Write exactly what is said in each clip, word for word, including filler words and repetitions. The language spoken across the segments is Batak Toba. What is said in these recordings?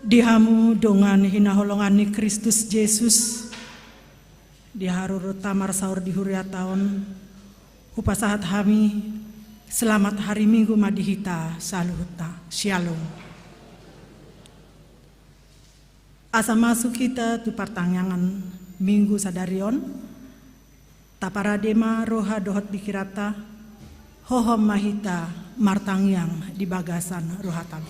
Di hamu dongan hinaholongan ni Kristus Jesus, di haroranta marsaor di huriata on, hupasahat hami selamat hari Minggu ma di hita saluhutna. Syalom. Asa masuk hita tu partangiangan Minggu sadari on, taparade ma roha dohot pikiranta, hohom ma hita martangiang di bagasan rohanta.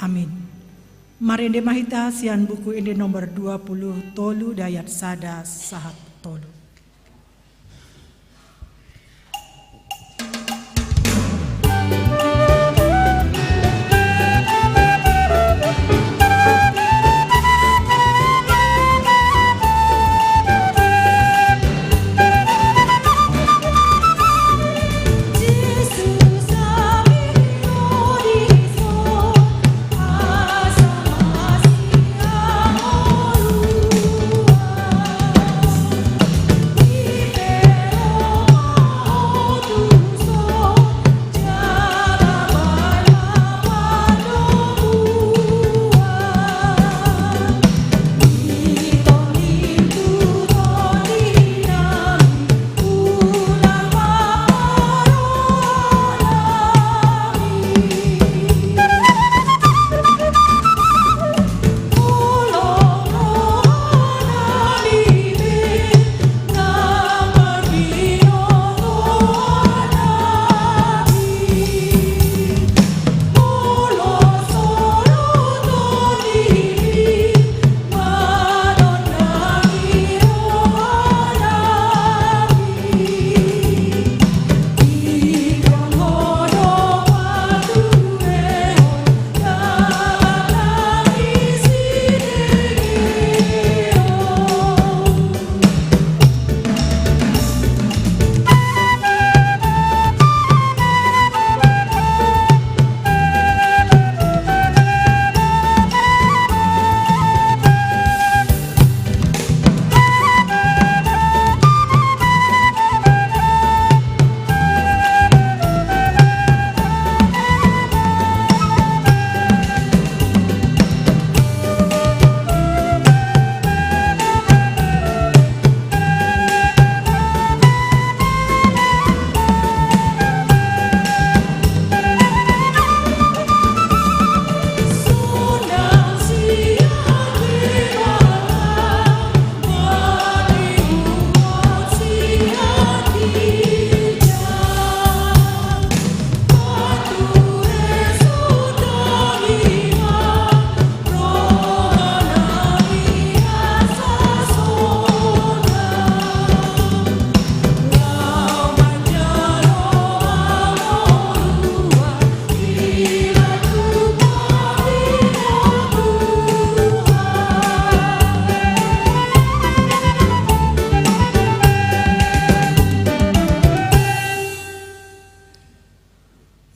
Amin. Marende ma hita sian Buku Ende nomor dua puluh tolu, di ayat sada sahat tolu.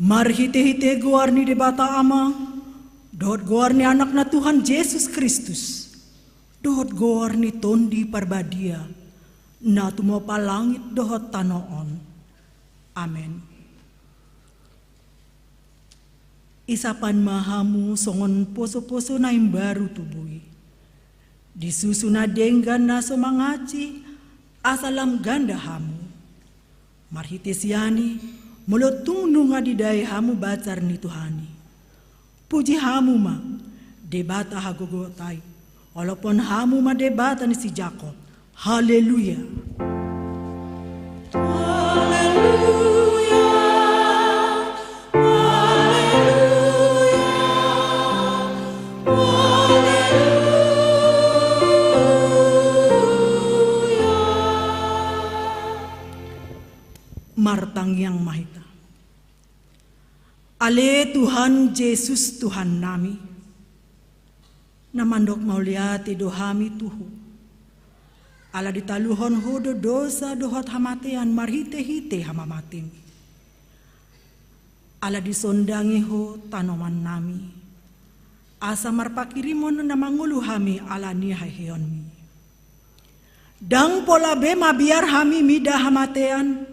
Marhitehite goar ni Debata Ama, dohot goar ni Anakna Tuhan Jesus Kristus, dohot goar ni Tondi Parbadia, na tumompa langit dohot tano on. Amen. Isapan ma hamu songon posoposo na imbaru tu bui, di susu na denggan na so mangansi, asa lam ganda hamu. Marhite sian i, Molo tung nunga didai hamu bacar ni Tuhan i, puji hamu ma Debata hagogotan i, olophon hamu ma Debata ni si Jakob. Haleluya. Haleluya. Haleluya. Haleluya. Martangiang ma hita. Ale Tuhan Jesus Tuhannami, na mandok mauliate do hami tu Ho, ala ditaluhon Ho do dosa dohot hamatean marhitehite hamamate-Mi. Ala disondangi Ho tanomannami, asa marpanghirimon na mangolu hami ala ni haheheon-Mi. Ndang pola be mabiar hami mida hamatean,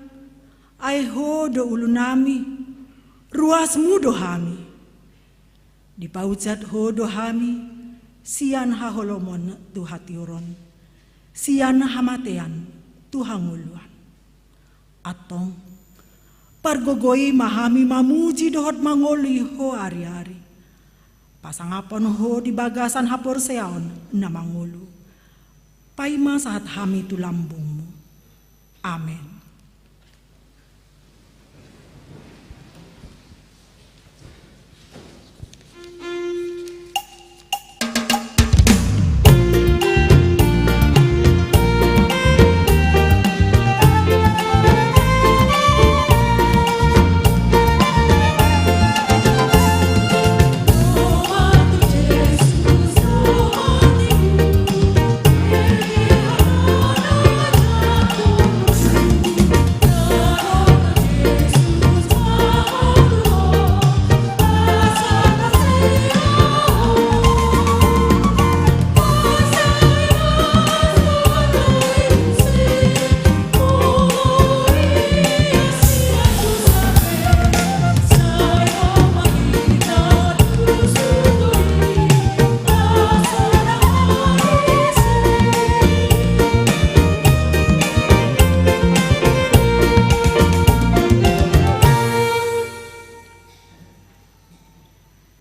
ai Ho do ulunami, ruas-Mu do hami. Dipaujat Ho do hami sian haholomon tu hatiuron, sian hamatean tu hangoluan. Antong, pargogoi ma hami mamuji dohot mangolu Ho ariari. Pasangaphon Ho di bagasan haporseaon na mangolu. Paima sahat hami tu lambung-Mu. Amen.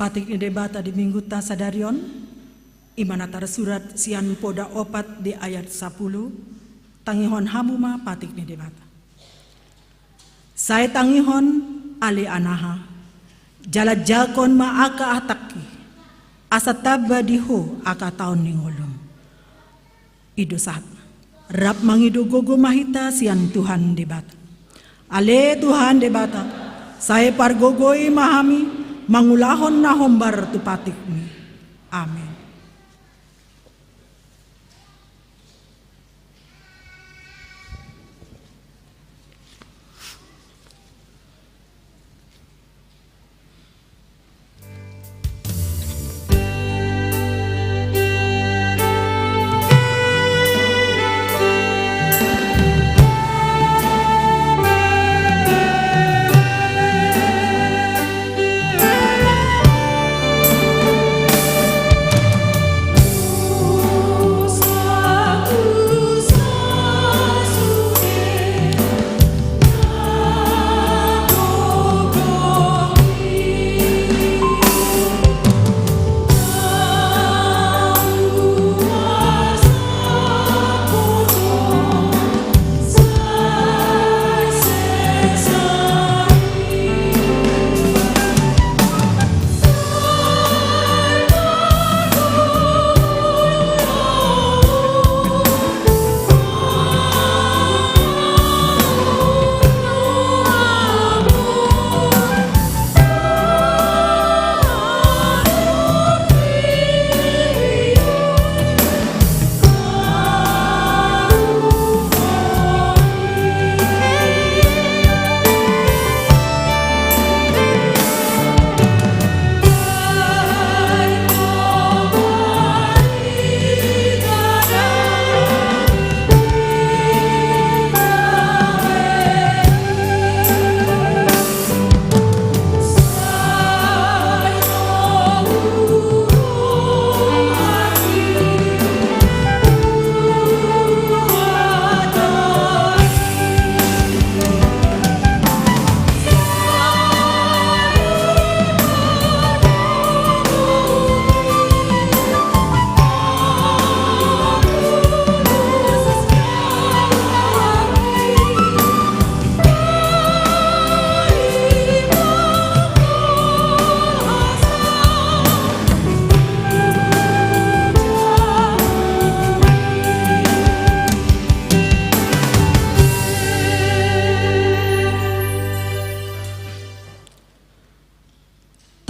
Patik ni Debata di Minggunta sadari on, i ma na tarsurat sian Poda opat di ayat sapuluh, tangihon hamu ma patik ni Debata. Sai tangihon, ale anaha, jala jangkon ma angka atangki, asa tamba di ho angka taon ni ngolum. I do sahat. Rap mangido gogo ma hita sian Tuhan Debata. Ale Tuhan Debata, sai pargogoi ma hami mangulahon na hombar tu patikmi. Amen.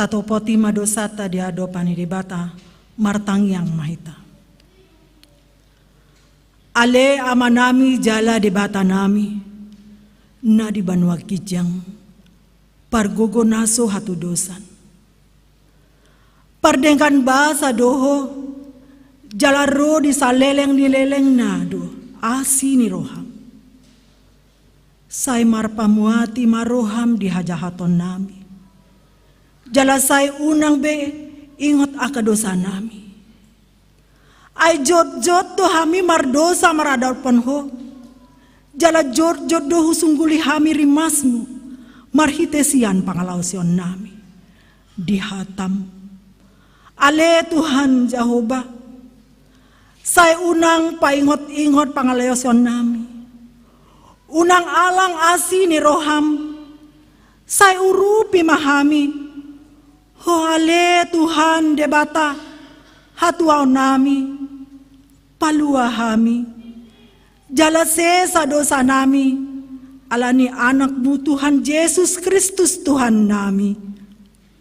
Tatopoti ma dosanta di adopan ni Debata, martangiang ma hita. Ale Amanami jala Debatanami, na di banua ginjang, pargogo na so hatudosan. Pardenggan basa do Ho, jala ro di saleleng ni lelengna do asi ni roham. Sai marpamuati ma roham di hajahatonnami. Jala sai unang be ingot angka dosanami. Ai jotjot do hami mardosa maradophon Ho. Jala jotjot do husungguli hami rimasmu marhite sian pangalaosionnami di hatam. Ale Tuhan Jahowa, sai unang paingot-ingot pangalaosionnami. Unang alang asi ni roham, sai urupi ma hami. Ho ale Tuhan Debata, hatuaonnami, palua hami, jala sesa dosanami, ala ni Anakmu Tuhan Jesus Kristus Tuhannami.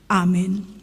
Amen.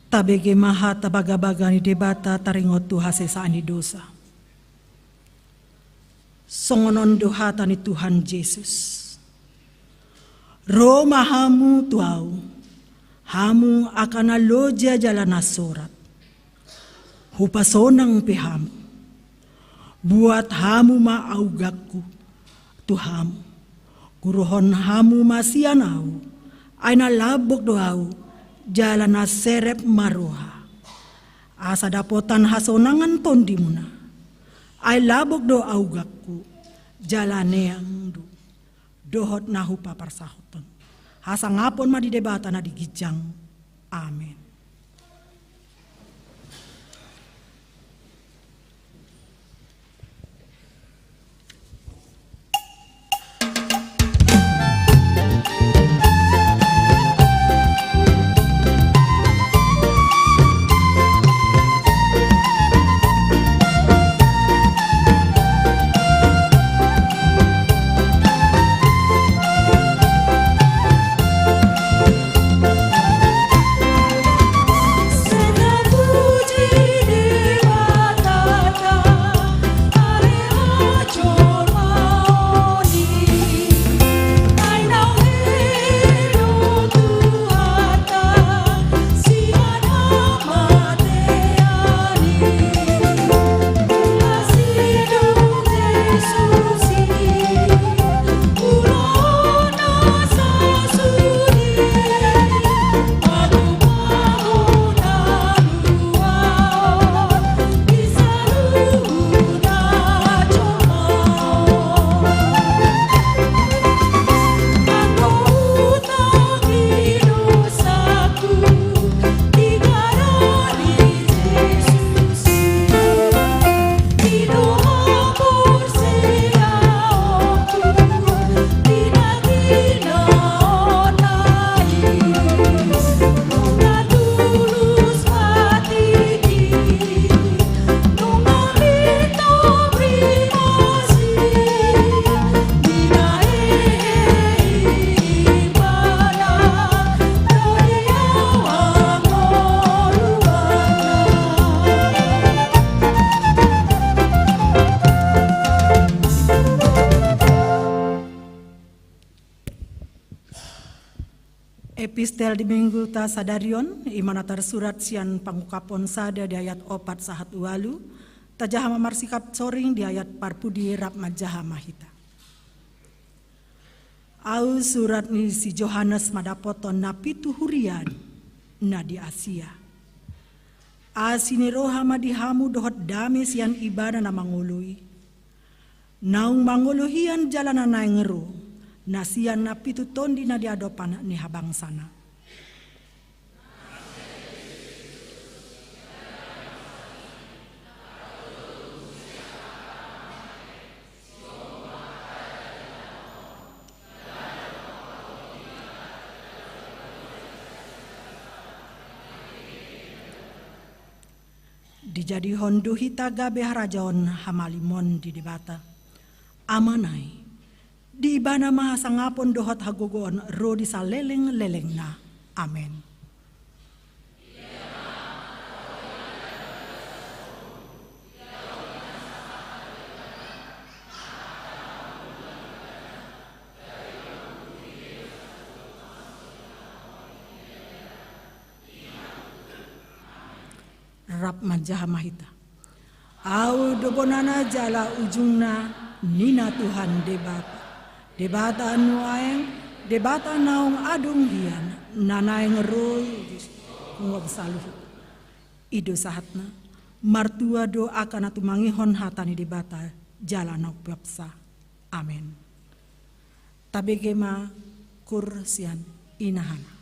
Tabege ma hata bagabaga ni Debata taringot tu hasesaan ni dosa. Songon on do hata ni Tuhan Jesus: Ro ma hamu tu Ahu, hamu angka na loja jala na sorat, hupasonang pe hamu. Buat hamu ma augangku tu hamu. Guruhon hamu ma sian Ahu, ai na lambok do Ahu, jala na serep ma roha. Asa dapotan hasonangan tondimuna. Ai lambok do augangku, jala neang do. Dohot na hupaparsahathon. Hasangapon ma di Debata na di ginjang. Amen. Epistel di mingguta sadari on, i ma na tarsurat sian Pangungkapon sada di ayat opat sahat ualu, Tajaha ma marsikap soring di ayat parpudi rap manjaha ma hita. Ahu surat ni si Johannes mandapothon na pitu huria na di Asia. Asi ni roha ma di hamu dohot dame sian Ibana na mangolu i. Naung mangolu hian jala na naeng ro, na sian na pitu tondi na di adopan ni habangsana. Dijadihon do hita gabe harajaon hamalimon di Debata, Amana i, di Ibana ma hasangapon dohot hagogoon ro di salelenglelengna. Amen. Rap manjaha ma hita. Ahu do bonana jala ujungna, ninna Tuhan Debata. Debata nuaeng, Debata naung adong hian, na naeng ro i di hangoluan saluhut. I do sahatna, martua do angka na tumangihon hata ni Debata jala na umpeopsa. Amen. Tabege ma kur sian inahana.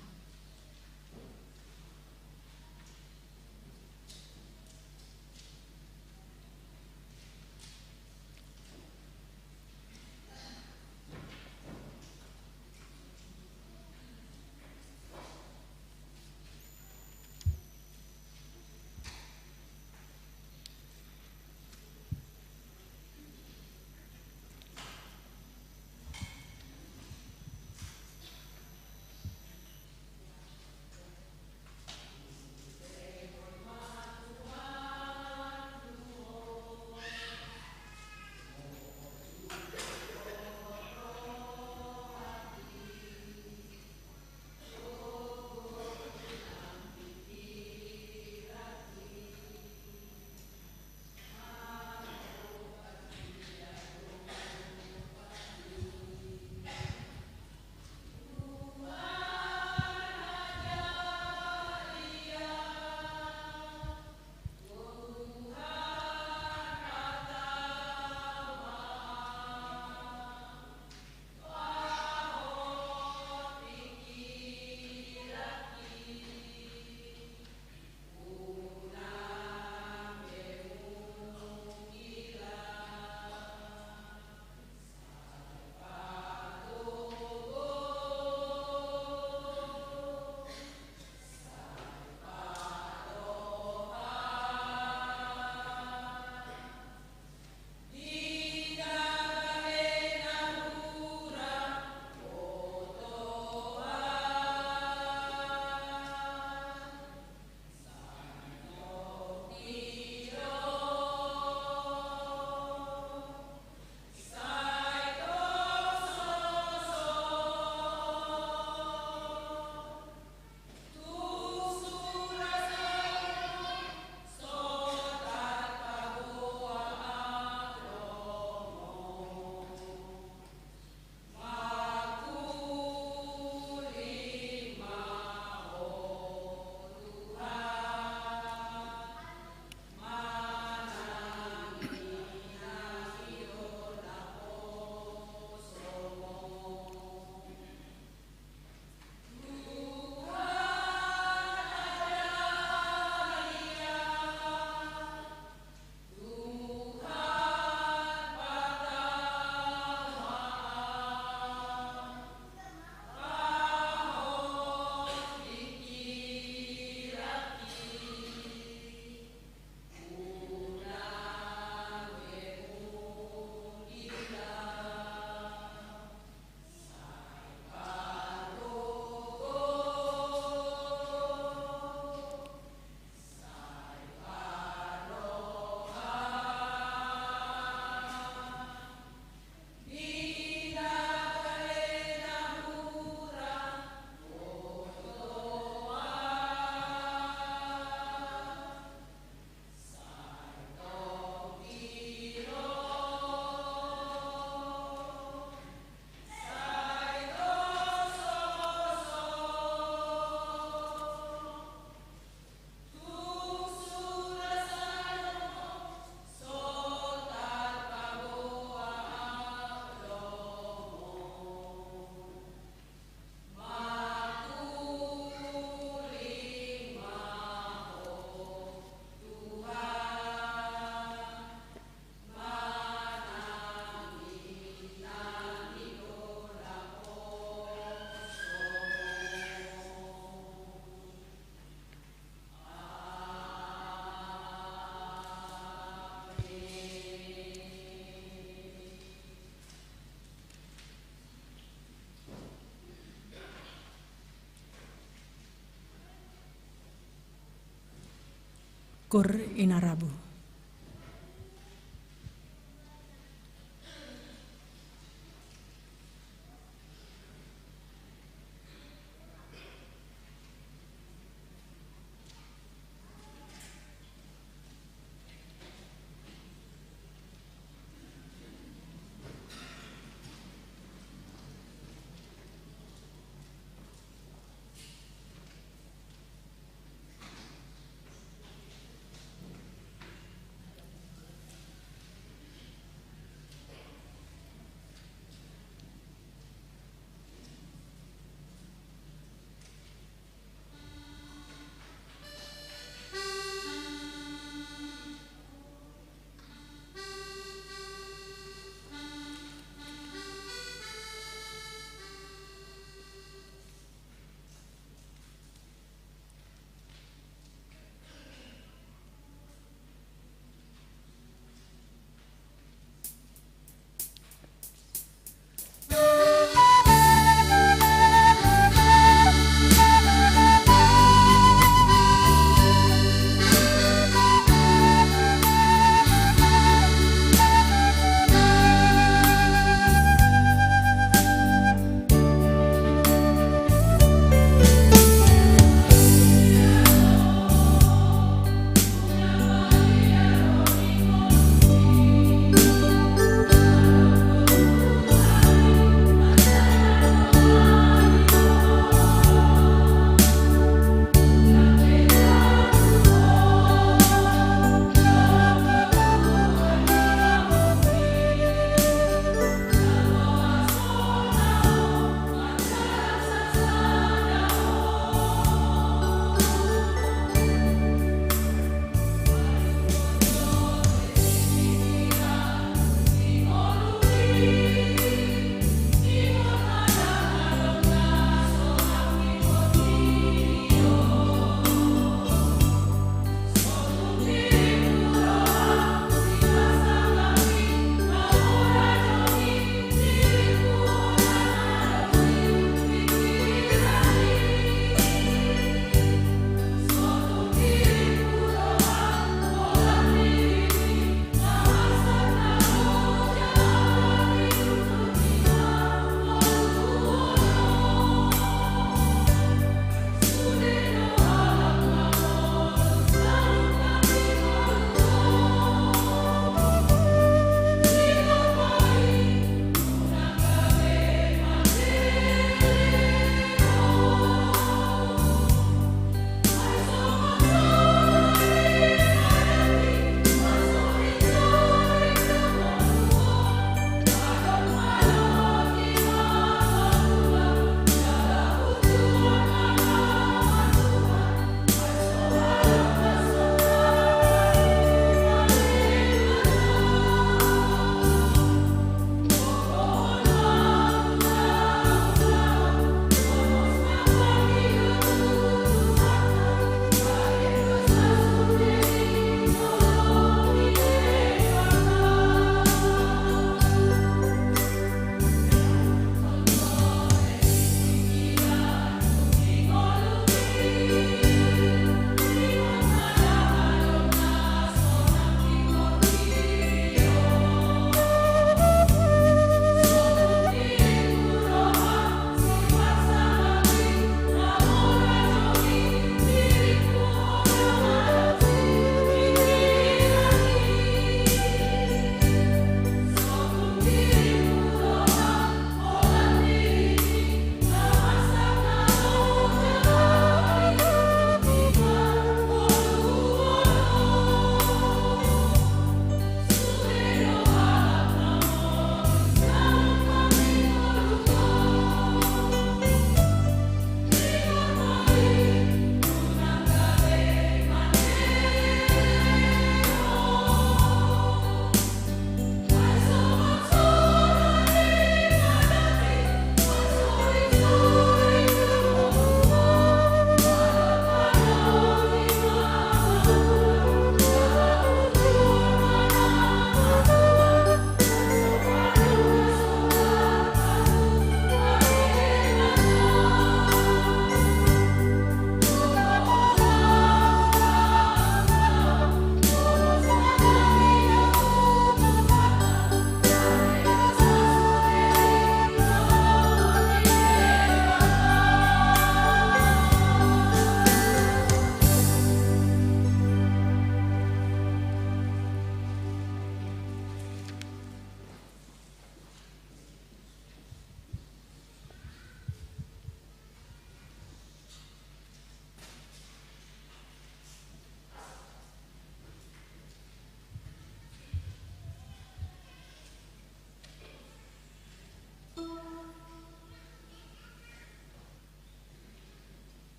Kur Inarabu.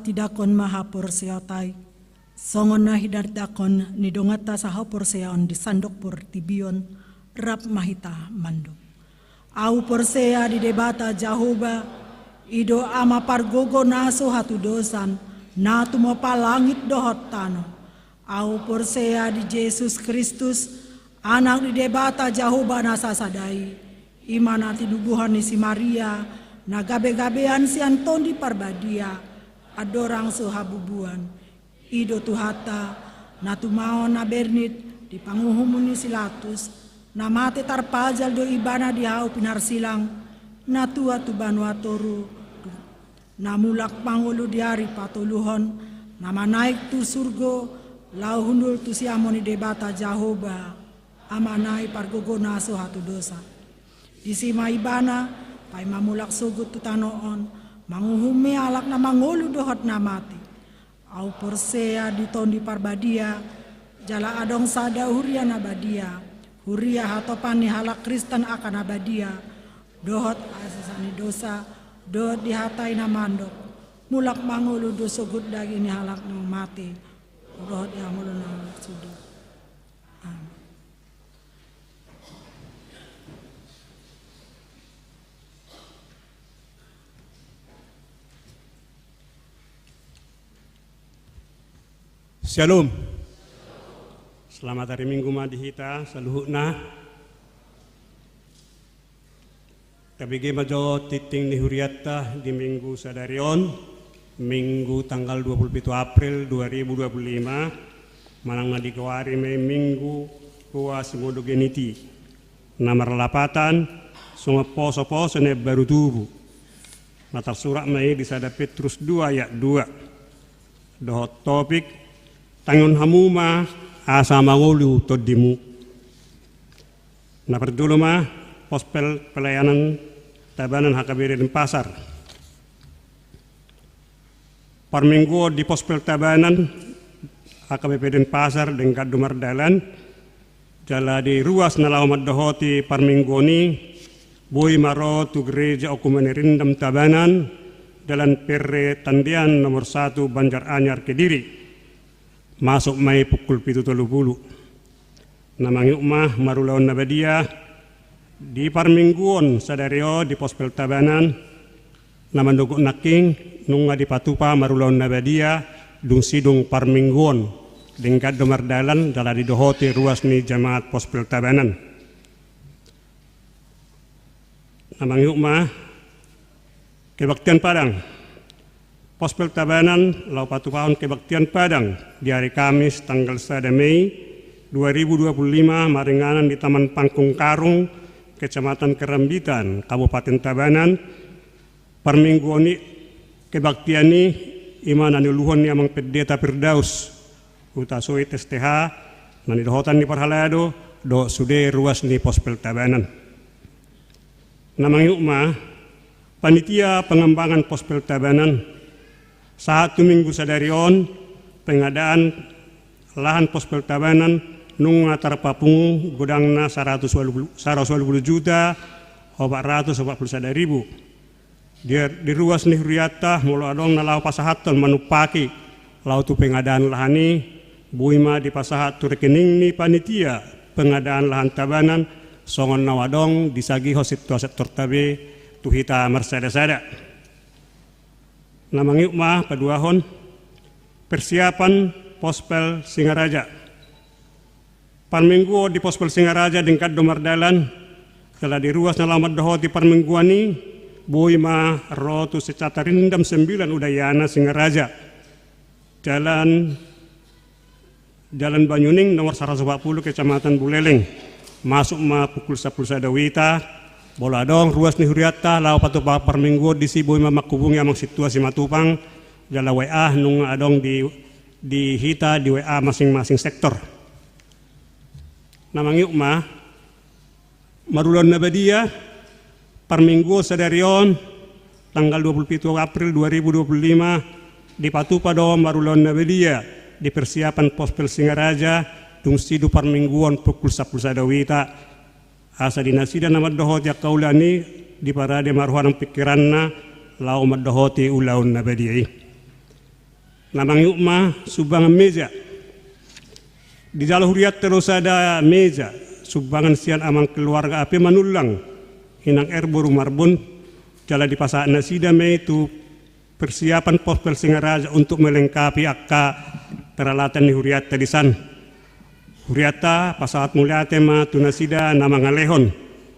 Tindanghon ma haporseaonta i, songon na hinatindangkon ni donganta sahaporseaon di sandok portibi on. Rap ma hita mandok. Ahu porsea di Debata Jahowa, i do Ama pargogo na so hatudosan, na tumompa langit dohot tano. Ahu porsea di Jesus Kristus, Anak ni Debata Jahowa na sasada i, i ma na tinubuhon ni si Maria, na gabegabean sian Tondi Parbadia, andorang so habubuan. I do Tuhanta, na tumaon na bernit di panguhumon ni si Latus, na mate tarpajal do Ibana di hau pinarsilang, na tuat tu banua toru, na mulak mangolu di ari patoluhon, na manaek tu surgo, laho hundul tu siamun ni Debata Jahowa, Amana i pargogo na so hatudosan. Disi ma Ibana, paima mulak sogot tu tano on, manguhumi halak na mangolu dohot na mate. Ahu porsea di Tondi Parbadia, jala adong sada huria na badia, huria hatopan ni halak Kristen angka na badia, dohot hasesaan ni dosa, dohot dihatai na mandok, mulak mangolu do sogot daging ni halak na mate, dohot di hangoluan na suda. Amin. Shalom. Selamat hari Minggu ma di hita saluhutna. Tabege ma jo tingting ni hurianta di Minggu sadari on, Minggu tanggal dua puluh pitu April dua ribu dua puluh lima, manang na digoari ma i Minggu Quasimodogeniti, na marlapatan songon posoposo na imbaru tubu. Na tarsurat ma i di sada Petrus dua ayat dua. Dohot topik, tangihon hamu ma asa mangolu tondimu. Na parjolo ma, Pospel Pelayanan Tabanan H K B P Denpasar. Parmingguon di Pospel Tabanan H K B P Denpasar denggan do mardalan, jala di ruas na laho mandohoti parmingguon i, boi ma ro tu Gereja Okumene Rindam Tabanan, Jalan Perre Tandian nomor satu, Banjar Anyar, Kediri. Masuk ma i pukul pitu tolu pulu. Na mangihut ma marulaon na badia, di parmingguon sadari on di Pospel Tabanan, na mandohot nangkin nunga dipatupa marulaon na badia, dung sidung parmingguon, denggan do mardalan jala didohoti ruas ni jamaat Pospel Tabanan. Na mangihut ma, kebaktian Padang. Pospel Tabanan laho patupahon kebaktian Padang di ari Kamis tanggal sada Mei dua ribu dua puluh lima maringanan di Taman Pangkung Karung, Kecamatan Kerambitan, Kabupaten Tabanan. Parmingguon i, kebaktian i, i ma na niuluhon ni Amang Pendeta Firdaus Hutasoit S T H, na nidohotan ni parhalado dohot sude ruas ni Pospel Tabanan. Na mangihut ma, panitia pengembangan Pospel Tabanan, sahat tu Minggu sadari on, pengadaan lahan Pospel Tabanan nunga tarpapungu godangna saratus ualu pulu, saratus ualu pulu juta opat ratus opat pulu sada ribu. Di, di ruas ni hurianta, molo adong na laho pasahathon manumpaki laho tu pengadaan lahan i, boi ma dipasahat tu rekening ni panitia pengadaan lahan Tabanan, songon na adong disagihon situasianta be tu hita marsadasada. Na mangihut ma paduahon, persiapan Pospel Singaraja. Parmingguon di Pospel Singaraja denggan do mardalan, jala di ruas na laho mandohoti parmingguon i, boi ma ro tu Secata Rindam sembilan Udayana Singaraja. Jalan, Jalan Banyuning nomor saratus opat pulu, Kecamatan Buleleng. Masuk ma pukul sampulu sada wita, molo adong ruas ni hurianta laho patupa parmingguon disi, boi ma manghubungi Amang Sintua Simatupang, jala W A nunga adong di, di hita di W A masing-masing sektor. Na mangihut ma, marulaon na badia, parmingguon sadari on, tanggal dua puluh pitu April dua ribu dua puluh lima, dipatupa do marulaon na badia di persiapan Pospel Singaraja, dung sidung parmingguon pukul sampulu sada wita, asa di nasida na mandohoti angka ulaon i, diparade ma roha nang pingkiranna laho mandohoti ulaon na badia i. Na mangihuthon ma sumbangan meja. Dijalo hurianta do sada meja sumbangan sian amang keluarga A P Manullang, Inang R boru Marbun, jala dipasahat nasida ma i tu persiapan Pospel Singaraja untuk melengkapi angka peralatan ni hurianta disan. Hurianta pasahat mauliate ma tu nasida na mangalehon,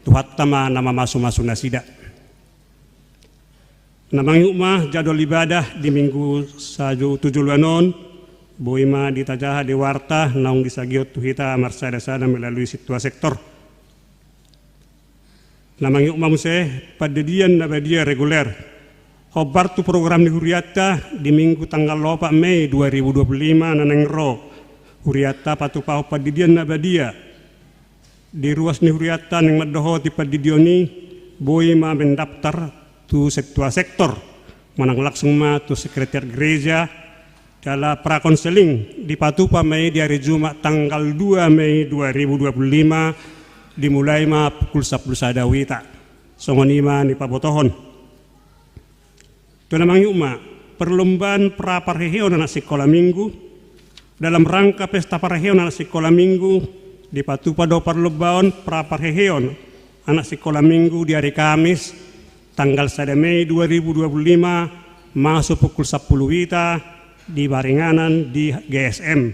Tuhanta ma na mamasumasu nasida. Na mangihuthon ma jadwal ibadah di Minggu saju tu joloan on, boi ma ditajaha di warta naung disagihon tu hita marsadasada melalui sintua sektor. Na mangihuthon ma muse pandidian na badia reguler. Hombar tu program ni hurianta di Minggu tanggal opat Mei dua ribu dua puluh lima na naeng ro, hurianta patupahon pandidian na badia. Di ruas ni hurianta naeng mandohoti pandidion i, boi ma mendaftar tu sintua sektor manang langsung ma tu sekretariat gereja. Jala prakonseling dipatupa ma i di ari Jumat tanggal dua Mei dua ribu dua puluh lima, dimulai ma pukul sampulu sada wita. Songon i ma nipabotohon. Tu na mangihuthon ma perlombaan pra parheheon anak sikola Minggu. Dalam rangka pesta parheheon anak sikola Minggu, dipatupa do parlombaan pra parheheon anak sikola Minggu di ari Kamis tanggal sada Mei dua ribu dua puluh lima, masuk pukul sampulu wita di Paringanan di G S M.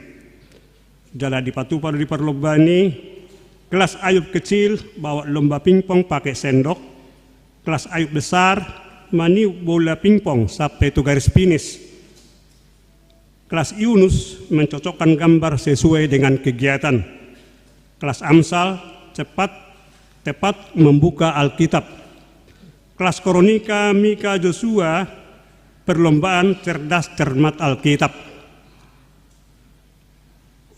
Jala dipatupa do di parlombaan i kelas Ayub Kecil bawa lomba pingpong pakai sendok, kelas Ayub Besar maniup bola pingpong sampai tu garis finish, kelas Yunus mencocokkan gambar sesuai dengan kegiatan, kelas Amsal cepat tepat membuka Alkitab, kelas Kronika Mika Joshua perlombaan cerdas cermat Alkitab.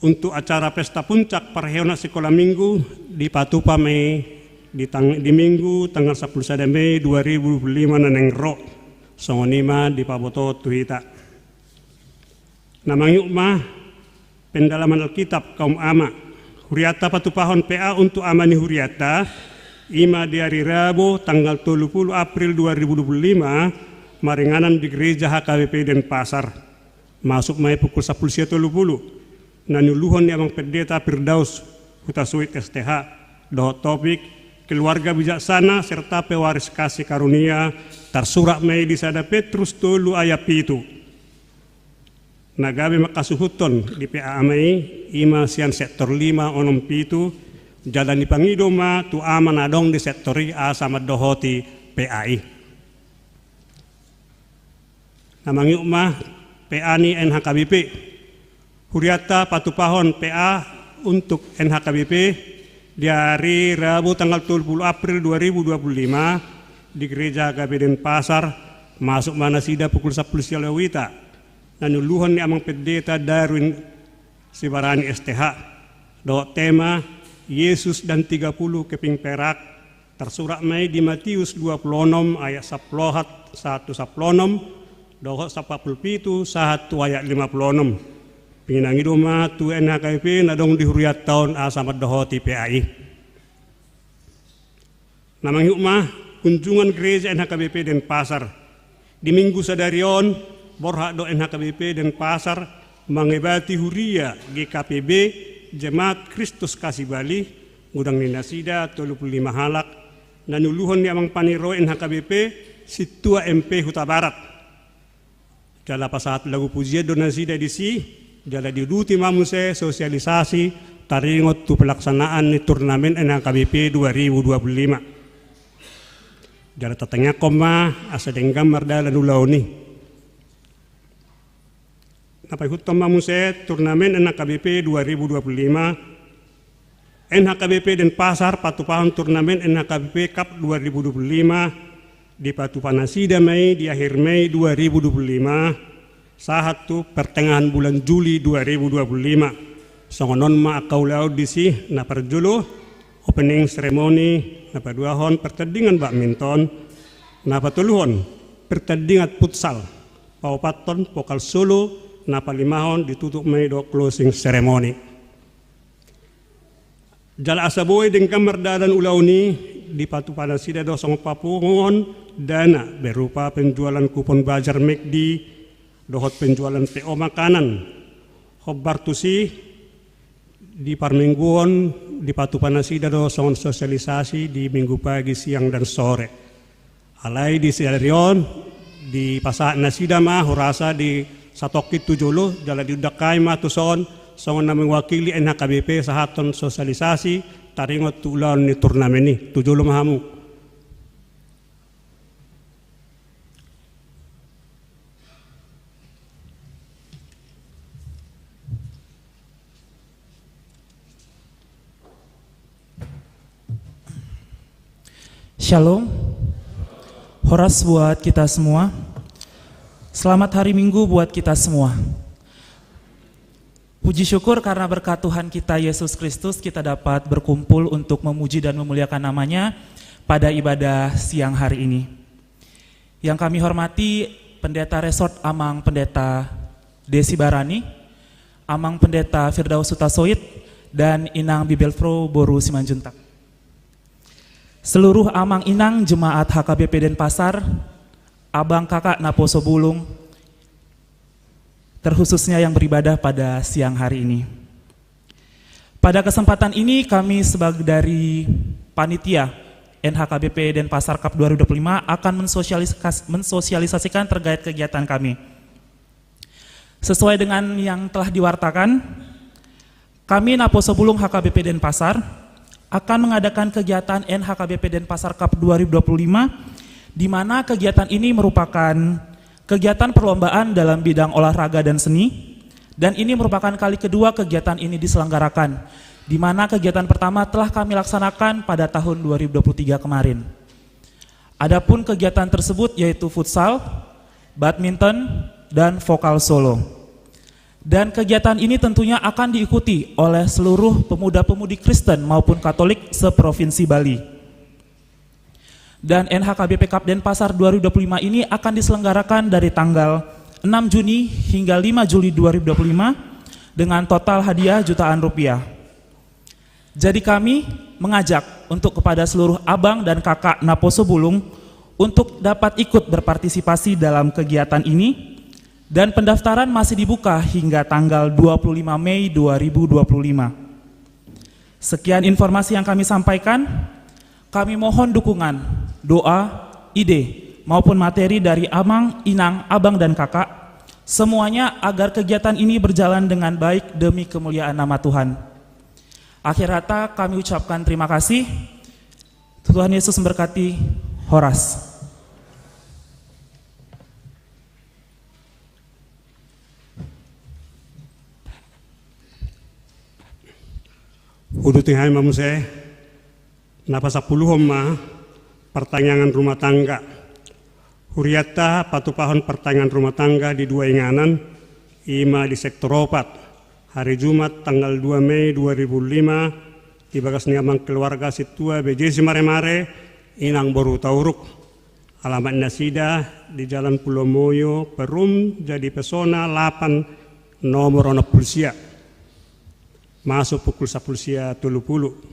Untuk acara pesta puncak parheheon anak sikola Minggu dipatupa ma i di, tang, di Minggu tanggal sampulu sada Mei dua ribu dua puluh lima na naeng ro. Songon i ma dipabotohon tu hita. Na mangihuthon ma pendalaman Alkitab kaum ama. Hurianta patupahon P A untuk ama ni hurianta, i ma di ari Rabu tanggal tolu pulu April dua ribu dua puluh lima, maringanan di gereja H K B P Denpasar. Masuk ma i pukul sampulu sia tolu pulu. Na niuluhon ni amang pendeta Firdaus Hutasoit S T H, dohot topik keluarga bijaksana serta pewaris kasih karunia, tarsurat ma i di sada Petrus tolu ayat pitu. Na gabe manghasuhuthon di P A ama i, i ma sian sektor lima onom pitu, jala nipangido ma tu ama na adong di sektor i asa mandohoti P A i. Na mangihuthon ma P A ni N H K B P. Hurianta patupahon P A untuk N H K B P di ari Rabu tanggal tolu pulu April dua ribu dua puluh lima di gereja H K B P Denpasar. Masuk ma nasida pukul sampulu sia lewat wita. Na niuluhon ni amang pendeta Darwin Sibarani S T H, dohot tema Yesus dan tiga puluh keping perak. Tarsurat ma i di Matius dua pulu onom ayat sampulu opat sahat tu sampulu onom, dohot sampulu pitu sahat tu ayat lima pulu onom. Pinangido ma tu N H K B P na adong di hurianta on asa mandohoti P A i. Na mangihuthon ma kunjungan gereja N H K B P Denpasar. Di Minggu sadari on, borhat do N H K B P Denpasar mangibati huria G K P B Jemaat Kristus Kasih Bali, godang ni nasida tolu pulu lima halak, na niuluhon ni amang paniroi N H K B P Sintua M P Hutabarat. Jala pasahat lagu pujian do nasida disi, jala diuduti ma muse sosialisasi taringot tu pelaksanaan ni turnamen N H K B P dua ribu dua puluh lima. Jala tatangiangkon ma asa denggan mardalan ulaon i. Na paihuthon ma muse turnamen N H K B P dua ribu dua puluh lima. N H K B P Denpasar patupahon turnamen N H K B P Cup dua ribu dua puluh lima, dipatupa nasida ma i di akhir Mei dua ribu dua puluh lima sahat tu pertengahan bulan Juli dua ribu dua puluh lima. Songon on ma angka ulaon disi: na parjolo opening ceremony, na paduahon pertandingan badminton, na patoluhon pertandingan futsal, paopathon pokal solo, na palimahon ditutup ma i dohot closing ceremony. Jala asa boi denggan mardalan ulaon i, dipatupa nasida do songon papunguan dana berupa penjualan kupon bazar McD, dohot penjualan P O makanan. Hombar tusi di parmingguon dipatupa nasida do songon sosialisasi di minggu pagi, siang dan sore. Alai di sadari on dipasahat nasida ma hurasa di satongkin tu jolo, jala diundang hami ma tuson songon na mewakili N H K B P sahathon sosialisasi taringot tu ulaon ni turnamen i. Tu jolo ma hamu. Shalom. Horas buat kita semua. Selamat hari Minggu buat kita semua. Puji syukur karena berkat Tuhan kita Yesus Kristus, kita dapat berkumpul untuk memuji dan memuliakan nama-Nya pada ibadah siang hari ini. Yang kami hormati Pendeta Resort Amang Pendeta Desi Barani, Amang Pendeta Firdaus Hutasoit, dan Inang Bibelvrouw boru Simanjuntak. Seluruh amang inang jemaat H K B P Denpasar, abang kakak naposo bulung, terkhususnya yang beribadah pada siang hari ini. Pada kesempatan ini kami sebagai dari panitia N H K B P Denpasar Cup dua ribu dua puluh lima akan mensosialikas-, mensosialisasikan terkait kegiatan kami. Sesuai dengan yang telah diwartakan, kami Naposo Bulung H K B P Denpasar akan mengadakan kegiatan N H K B P Denpasar Cup dua ribu dua puluh lima, di mana kegiatan ini merupakan kegiatan perlombaan dalam bidang olahraga dan seni, dan ini merupakan kali kedua kegiatan ini diselenggarakan, di mana kegiatan pertama telah kami laksanakan pada tahun dua ribu dua puluh tiga kemarin. Adapun kegiatan tersebut yaitu futsal, badminton, dan vokal solo. Dan kegiatan ini tentunya akan diikuti oleh seluruh pemuda-pemudi Kristen maupun Katolik seprovinsi Bali. Dan N H K B P Cup Denpasar dua ribu dua puluh lima ini akan diselenggarakan dari tanggal enam Juni hingga lima Juli dua ribu dua puluh lima dengan total hadiah jutaan rupiah. Jadi kami mengajak untuk kepada seluruh abang dan kakak Naposo Bulung untuk dapat ikut berpartisipasi dalam kegiatan ini, dan pendaftaran masih dibuka hingga tanggal dua puluh lima Mei dua ribu dua puluh lima. Sekian informasi yang kami sampaikan. Kami mohon dukungan, doa, ide, maupun materi dari amang, inang, abang, dan kakak, semuanya agar kegiatan ini berjalan dengan baik demi kemuliaan nama Tuhan. Akhir kata, kami ucapkan terima kasih. Tuhan Yesus memberkati. Horas. Uduti hami ma muse. Na pasampuluhon ma partangiangan rumah tangga. Hurianta patupahon partangiangan rumah tangga di dua inganan, i ma di sektor opat. Hari Jumat tanggal dua Mei dua ribu lima, di bagas ni amang keluarga Sintua B J Simaremare, Inang boru Hutauruk. Alamat nasida di Jalan Pulo Moyo, Perum, Jadi Pesona lapan, nomor onom pulu sia. Masuk pukul sampulu sia tolu pulu.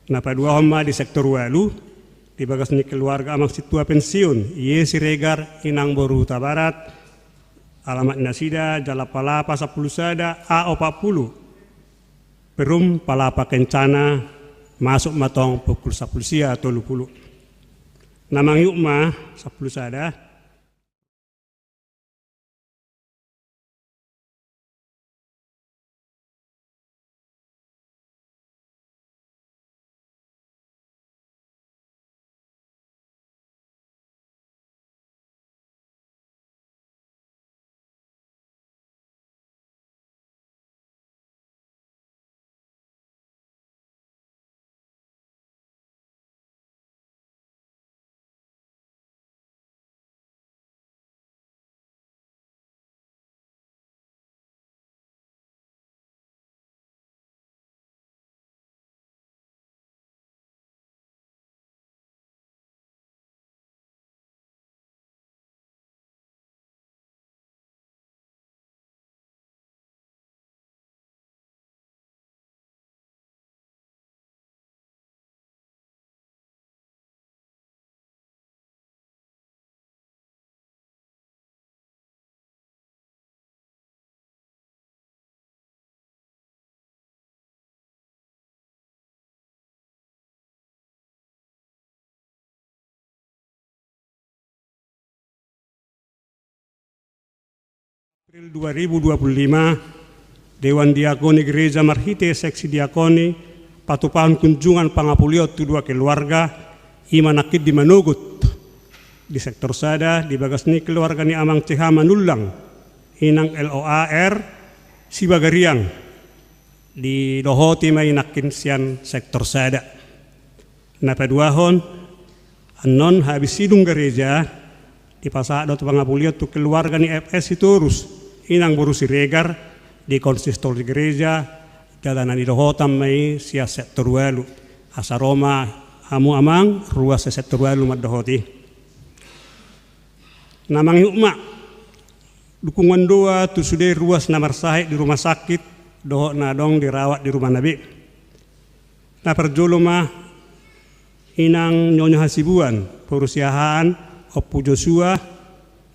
Na paduahon ma di sektor ualu, di bagas ni keluarga amang Sintua pensiun, I E Siregar, Inang boru Hutabarat. Alamat nasida Jalan Palapa sampulu sada, A opat pulu. Perum, Palapa Kencana, masuk ma tong pukul sampulu sia tolu pulu. Na mangihuthon ma sampulu sada. April dua ribu dua puluh lima, Dewan Diakoni Gereja marhite seksi diakoni patupahon kunjungan pangapulion tu dua keluarga, i ma nangkin di Manogot, di sektor sada, di bagas ni keluarga ni Amang C H Manullang, Inang L O A R Sibagariang, didohoti ma i nangkin sian sektor sada. Na paduahon, annon habis sidung gareja, dipasahat do tu pangapulion tu keluarga ni F S Sitorus, Inang boru Siregar, di konsistori gareja, jala na nidohotan ma i sian sektor ualu. Asa ro ma hamu amang, ruas sektor ualu mandohoti. Na mangihut ma dukungan doa tu sude ruas na marsahit di rumah sakit, dohot na adong dirawat di rumahna be. Na parjolo ma Inang Nyonya Hasibuan, boru Siahaan, Ompu Josua,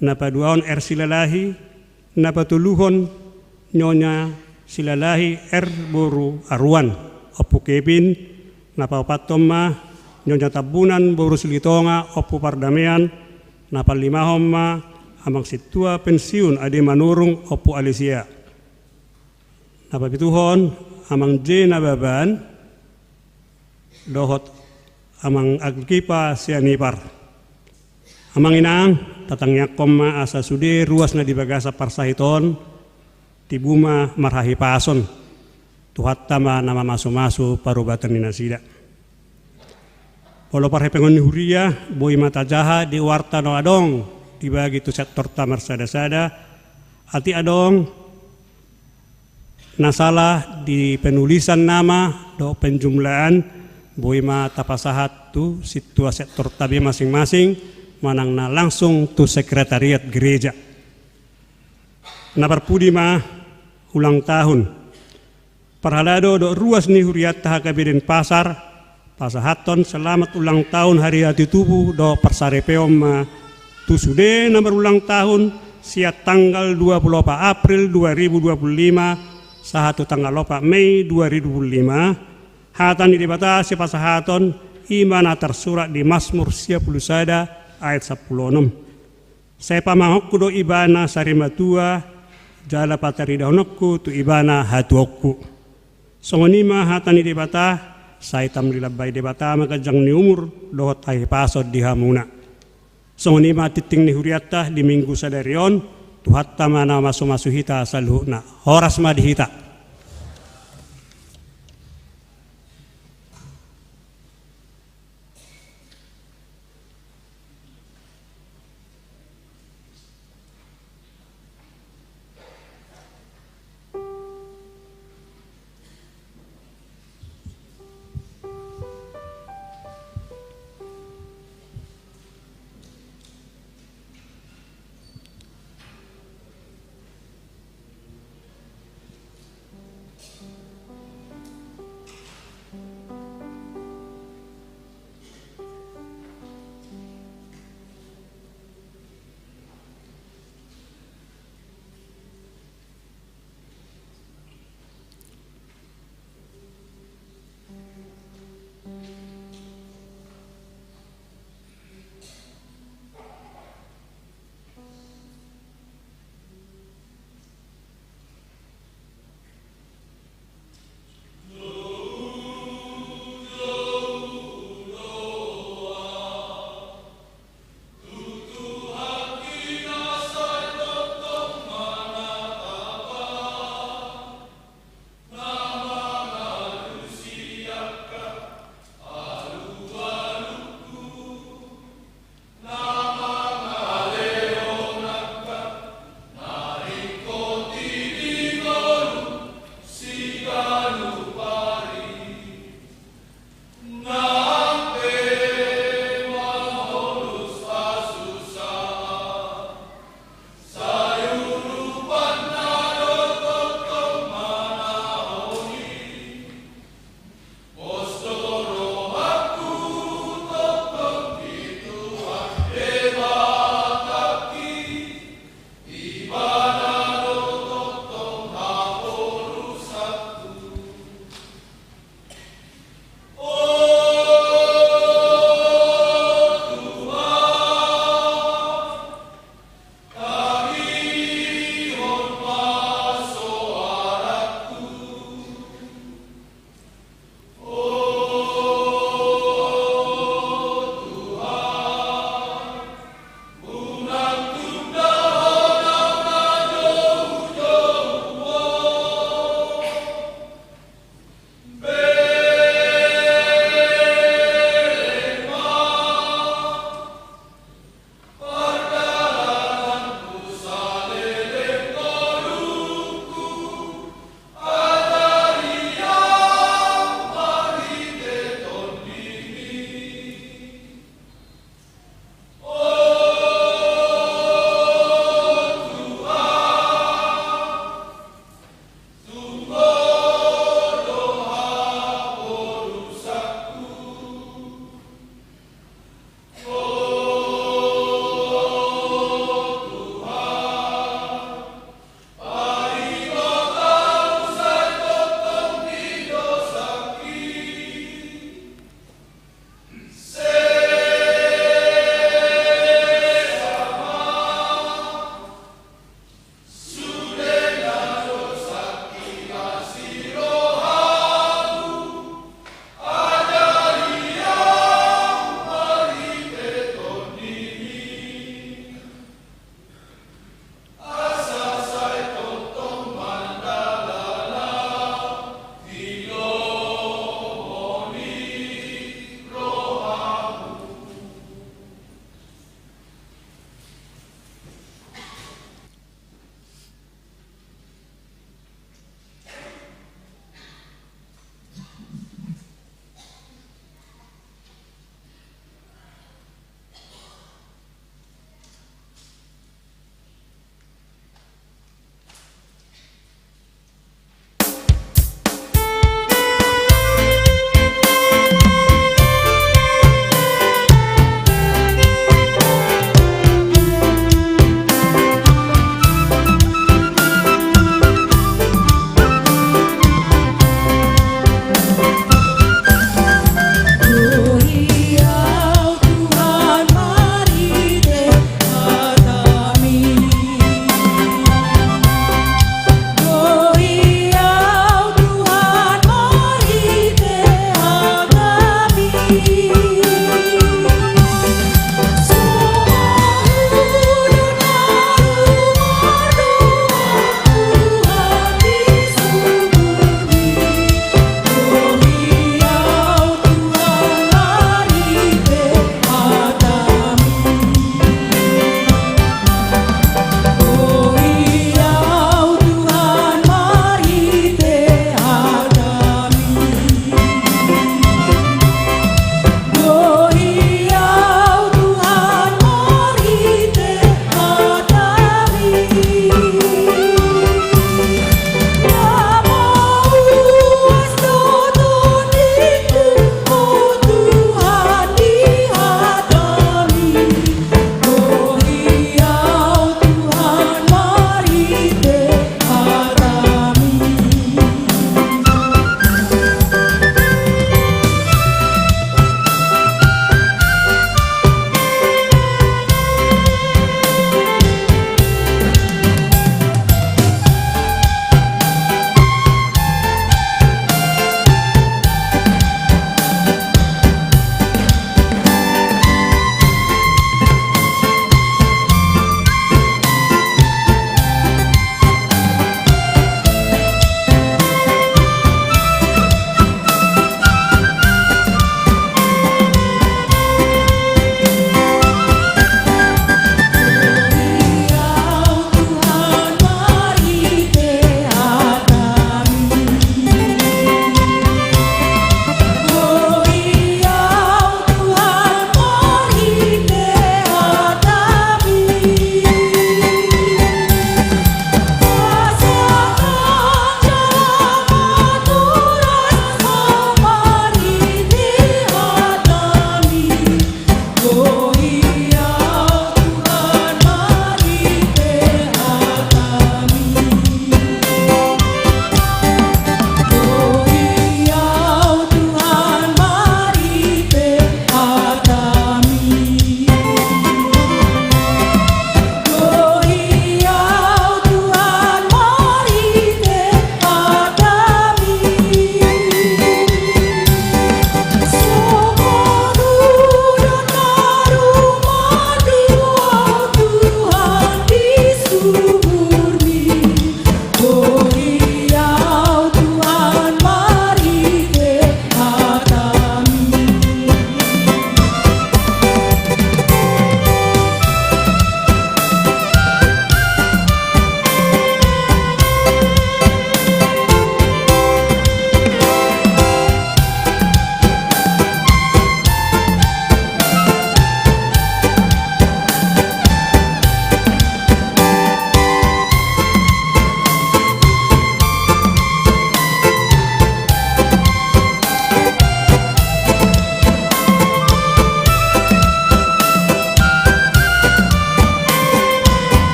na paduahon R Silalahi, na patoluhon Nyonya Silalahi R boru Aruan, Ompu Kevin, na paopathon ma Nyonya Tambunan boru Silitonga, Ompu Pardamean, na palimahon ma Amang Sintua pensiun Ade Manurung, Ompu Alesia. Na papituhon, Amang J Nababan, dohot Amang Agripa Sianipar. Amang inang, tatangiangkon ma asa sude ruas na di bagasan parsahit on, tibu ma marhahipason. Tuhanta ma na mamasumasu parubatan ni nasida. Molo parhepengon ni huria, boi ma tajaha di warta na adong dibagi tu sektorta marsadasada, atik adong na sala di penulisan nama dohot penjumlaan, boi ma tapasahat tu sintua sektorta be masing-masing, manang na langsung tu sekretariat gereja. Na parpudi ma ulang tahun. Parhalado dohot ruas ni hurianta H K B Denpasar, pasahathon selamat ulang tahun hari hati tubu dohot parsaripeon ma tu sude na marulang tahun sian tanggal dua puluh opat April dua ribu dua puluh lima sahat tu tanggal opat Mei dua ribu dua puluh lima. Hata ni Debata sipasahaton, i ma na tarsurat di Masmur sia pulu sada ayat sampulu onom. Sai pamanganku do ibana sari matua, jala pataridahononku tu ibana hatuaonku. Songon i ma hata ni Debata, sai tamlilambai Debata ma ganjang ni umur dohot hahipason di hamuna. Songon i ma tingting ni hurianta di minggu sadari on, Tuhanta ma na mamasumasu hita saluhutna. Horas ma di hita.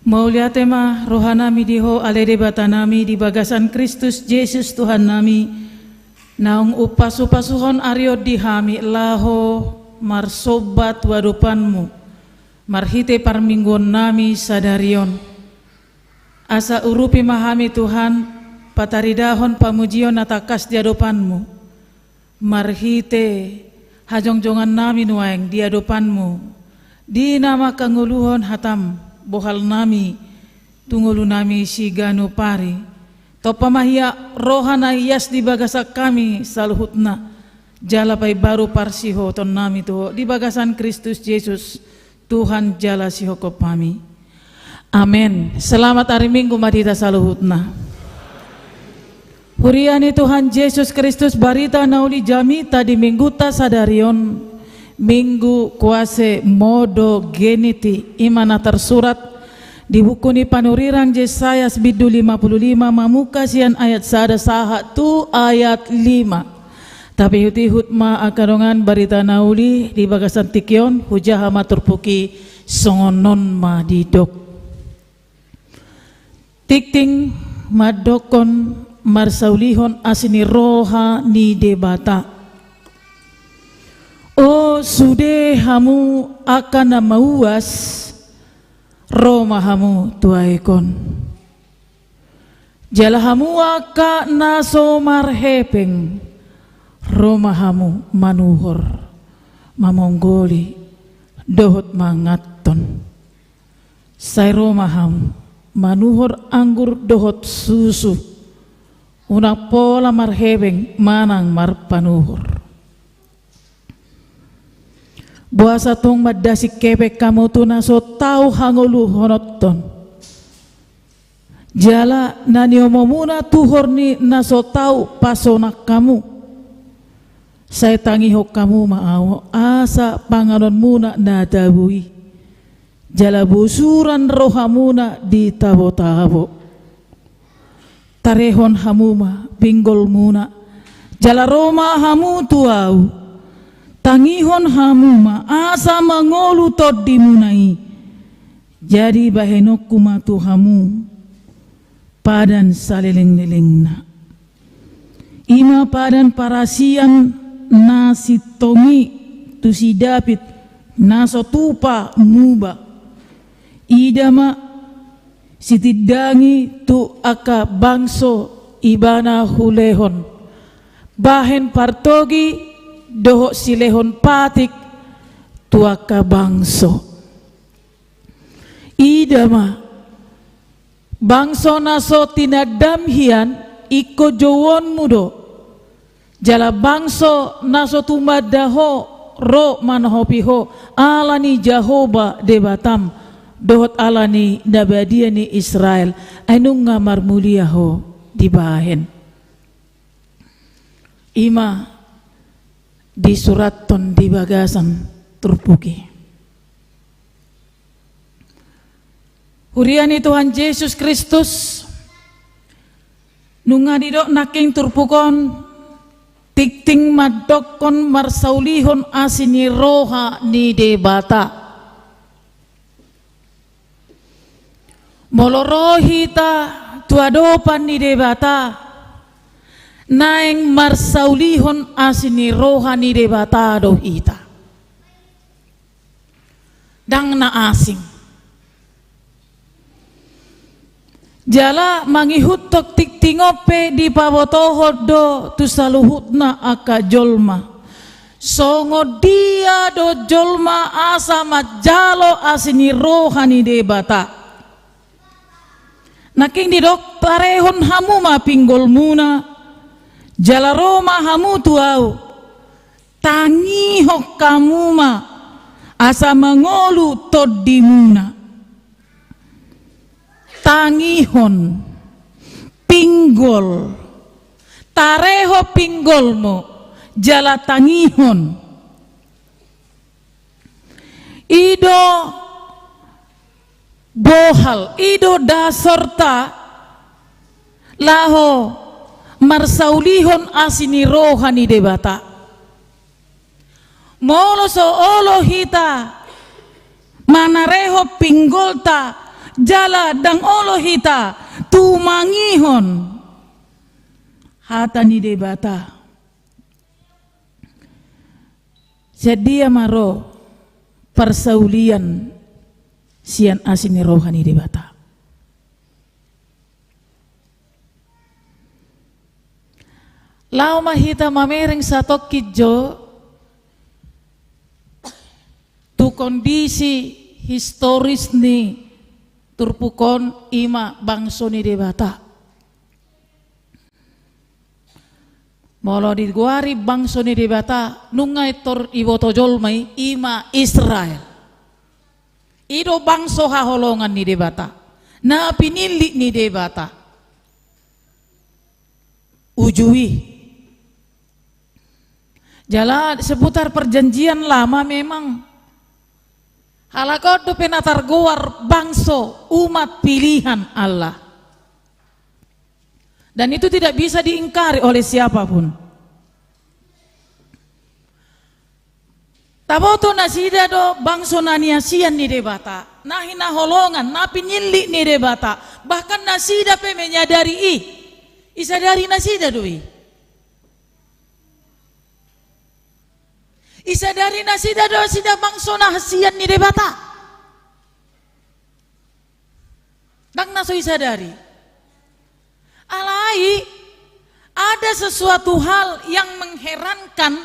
Mauliate ma rohanami di Ho, ale Debatanami, di bagasan Kristus Jesus Tuhannami, naung umpasupasuhon ari on di hami laho marsomba tu adopanMu marhite parmingguonnami sadari on. Asa urupi ma hami, Tuhan, pataridahon pamujion na tangkas di adopanMu, marhite hajongjongannami nuaeng di adopanMu, di na manghangoluhon hataM, bohalnami tu ngolunami siganup ari. Tompa ma hian roha na ias di bagasan hami saluhutna, jala paimbaru parsihotonnami tu Ho di bagasan Kristus Jesus, Tuhan jala sihophopnami. Amen. Selamat ari Minggu ma di hita saluhutna. Huria ni Tuhan Jesus Kristus, barita na uli jamita di Mingguta sadari on, Minggu Quasi Modogeniti, i ma na tarsurat di buku ni panurirang Jesaya bindu lima pulu lima, mamungka sian ayat sada sahat tu ayat lima. Tapaihutihut ma angka dongan barita na uli di bagasan tingki on, hujaha ma turpuk i, songon on ma didok. Tingting mandokkon marsaulihon asi ni roha ni Debata. O sude hamu angka na mauas, ro ma hamu tu aek on. Jala hamu angka na so marhepeng, ro ma hamu manuhor, mamonggoli, dohot manganhon. Sai ro ma hamu manuhor anggur dohot susu, unang pola marhepeng manang marpanuhor. Boasa tung mandasing hepeng hamu tu na so tau hangoluhononhon, jala na niomomuna tuhor ni na so tau pasonang hamu? Sai tangihon hamu ma ahu, asa panganonmuna na tabo i, jala bosuran rohamuna di tabotabo. Tarehon hamu ma pinggolmuna, jala ro ma hamu tu ahu. Tangihon hamu ma asa mangolu tondimuna i. Jadi bahenonku ma tu hamu padan salelenglelengna. I ma padan parasian na sintong i tu si David, na so tupa muba. Ida ma, sitindangi tu angka bangso ibana hulehon bahen partogi dohot silehon patik tu angka bangso. Ida ma, bangso na so tinandam hian ingkon jouonmu do. Jala bangso na so tumanda ho ro manahopi ho ala ni Jahowa Debatam, dohot ala ni na badia ni Israel, ai nunga marmulia ho dibahen. I ma disurathon di bagasan turpuk i. Huria ni Tuhan Jesus Kristus, nunga didok nangkin turpuk on, tingting mandokkon marsaulihon asi ni roha ni Debata. Molo ro hita tu adopan ni Debata, naeng marsaulihon asi ni roha ni Debata do hita. Ndang na asing. Jala mangihuthon tingting on pe dipabotohon do tu saluhutna angka jolma, songon dia do jolma asa manjalo asi ni roha ni Debata. Nangkin didok, tarehon hamu ma pinggolmuna, jala ro ma hamu tu ahu. Tangihon hamu ma asa mangolu tondimuna. Tangihon, pinggol, tareho pinggolmu, jala tangihon. I do bohal, i do dasorta laho marsaulihon asi ni roha ni Debata. Molo so olo hita manareho pinggolta jala ndang olo hita tumangihon hata ni Debata. Sian dia ma ro parsaulian sian asi ni roha ni Debata? Laho ma hita mamereng satongkin jo tu kondisi historis ni turpuk on, i ma bangso ni Debata. Molo digoari bangso ni Debata, nunga intor iboto jolma i, i ma Israel. I do bangso haholongan ni Debata, na pinillit ni Debata. Uju i. Jala seputar Perjanjian Lama memang halak on dope na targoar bangso, umat pilihan Allah. Dan itu tidak bisa diingkari oleh siapapun. Taboto nasida do bangso na niasian ni Debata, na hinaholongan, na pinillit ni Debata, bahkan nasida pe menyadari i. Isadari nasida do i. Isadari nasida do nasida bangso na hasian ni Debata. Ndang na so isadari. Alai ada sesuatu hal yang mengherankan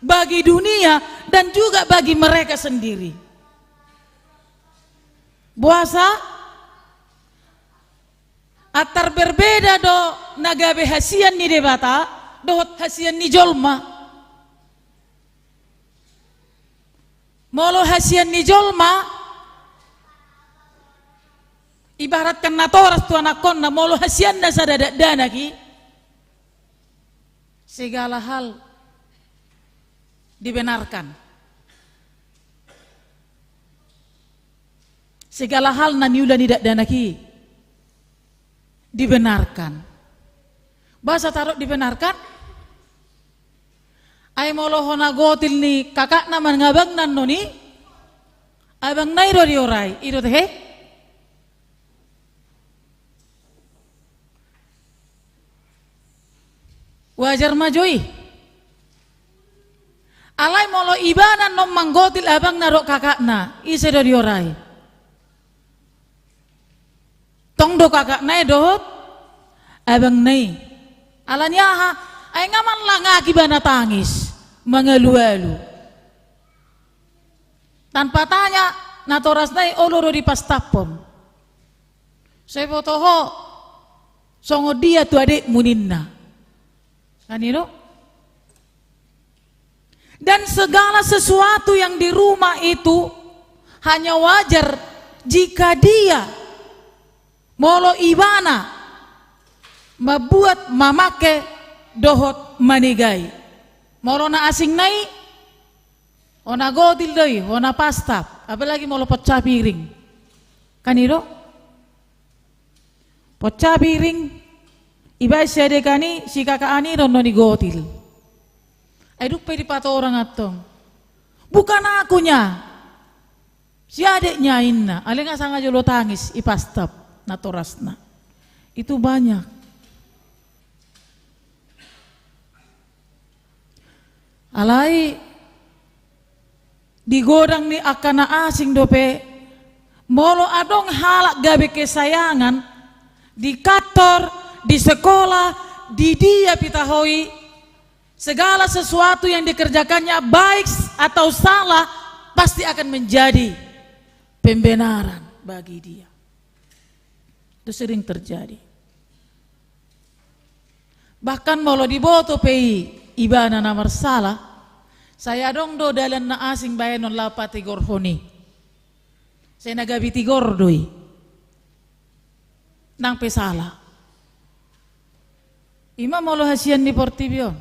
bagi dunia dan juga bagi mereka sendiri. Boasa? Antar berbeda do na gabe hasian ni Debata dohot hasian ni jolma. Molo hasian ni jolma, ibaratkan natoras tu anakkonna, molo hasianna sada dakdanak i, segala hal dibenarkan. Segala hal na niula ni dakdanak i dibenarkan. Boasa tardok dibenarkan? Ai molo hona gotil ni kakakna manang abangna annon i, abangna i do diorai, i do tehe? Wajar ma jo i. Alai molo ibana annon manggotil abangna dohot kakakna, ise do diorai? Tong do kakakna i dohot abangna i. Ala ni aha? Ai nga manlangak ibana tangis, mangalualu. Tanpa tanya, natorasna i olo do dipastaphon. So iboto ho songon dia tu adekmu, ninna. Kan i do? Dan segala sesuatu yang di rumah itu hanya wajar jika dia, molo ibana, membuat, mamake dohot manegai. Molo na asingna i, hona gotil do i, hona pastap, apalagi molo ponca piring. Kan i do? Ponca piring, ibaen si adekan i, si kakak an i do annon i gotil. Ai dung pe dipatorang antong, "Bukan akunya, si adeknya," inna. Alai nga sanga jolo tangis, ipastap natorasna. Itu banyak. Alai di godang ni angka na asing dope, molo adong halak gabe kesayangan, di kantor, di sekolah, di dia pe taho i, segala sesuatu yang dikerjakannya, baik atau salah, pasti akan menjadi pembenaran bagi dia. Itu sering terjadi. Bahkan molo diboto pe i ibana na marsala, sai adong do dalan na asing baenon laho patigorhon i. Sai na gabe tigor do i. Nang pe sala. I ma molo hasian ni portibi on.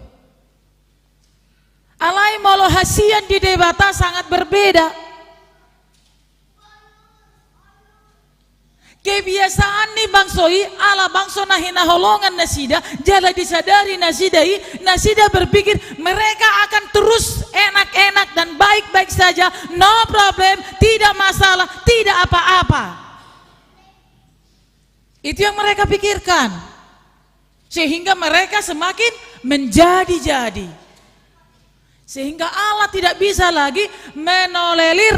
Alai molo hasian di Debata sangat berbeda. Kebiasaan ni bangso i, ala bangso na hinaholongan nasida, jala disadari nasida i, nasida berpikir mereka akan terus enak-enak dan baik-baik saja, no problem, tidak masalah, tidak apa-apa. Itu yang mereka pikirkan. Sehingga mereka semakin menjadi-jadi. Sehingga Allah tidak bisa lagi menolerir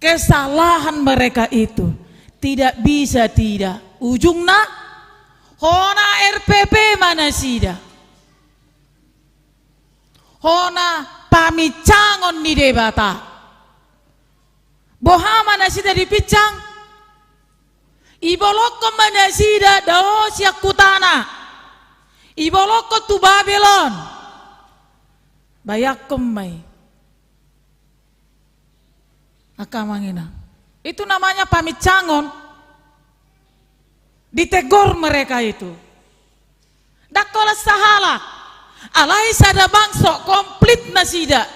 kesalahan mereka itu. Tidak bisa tidak. Ujungna, hona R P P ma nasida. Hona pamincangon ni Debata. Boha ma nasida dipincang? Ibolongkon ma nasida dao sian hutana. Ibolongkon tu Babel on. Bayangkon ma i. Angka amang inang. Itu namanya pamincangon. Ditegor mereka itu. Ndang holan sahalak. Alai sada bangso komplit nasida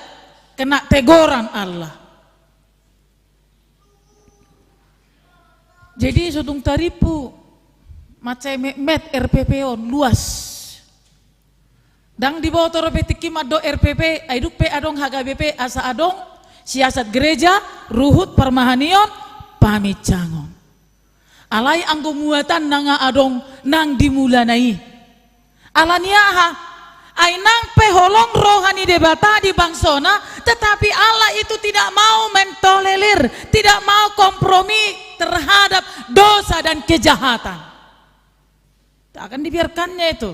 kena tegoran Allah. Jadi so tung tarimpu mansai metmet R P P on luas. Ndang diboto dope tingki mandok R P P, ai dung pe adong H K B P asa adong siasat gereja, ruhut, parmahanion, pamincangon. Alai anggo muatan nunga adong nang di mulana i. Alani aha? Ai nang pe holong roha ni Debata di bangsona, tetapi Allah itu tidak mau mentolerir, tidak mau kompromi terhadap dosa dan kejahatan. Tak akan dibiarkannya itu.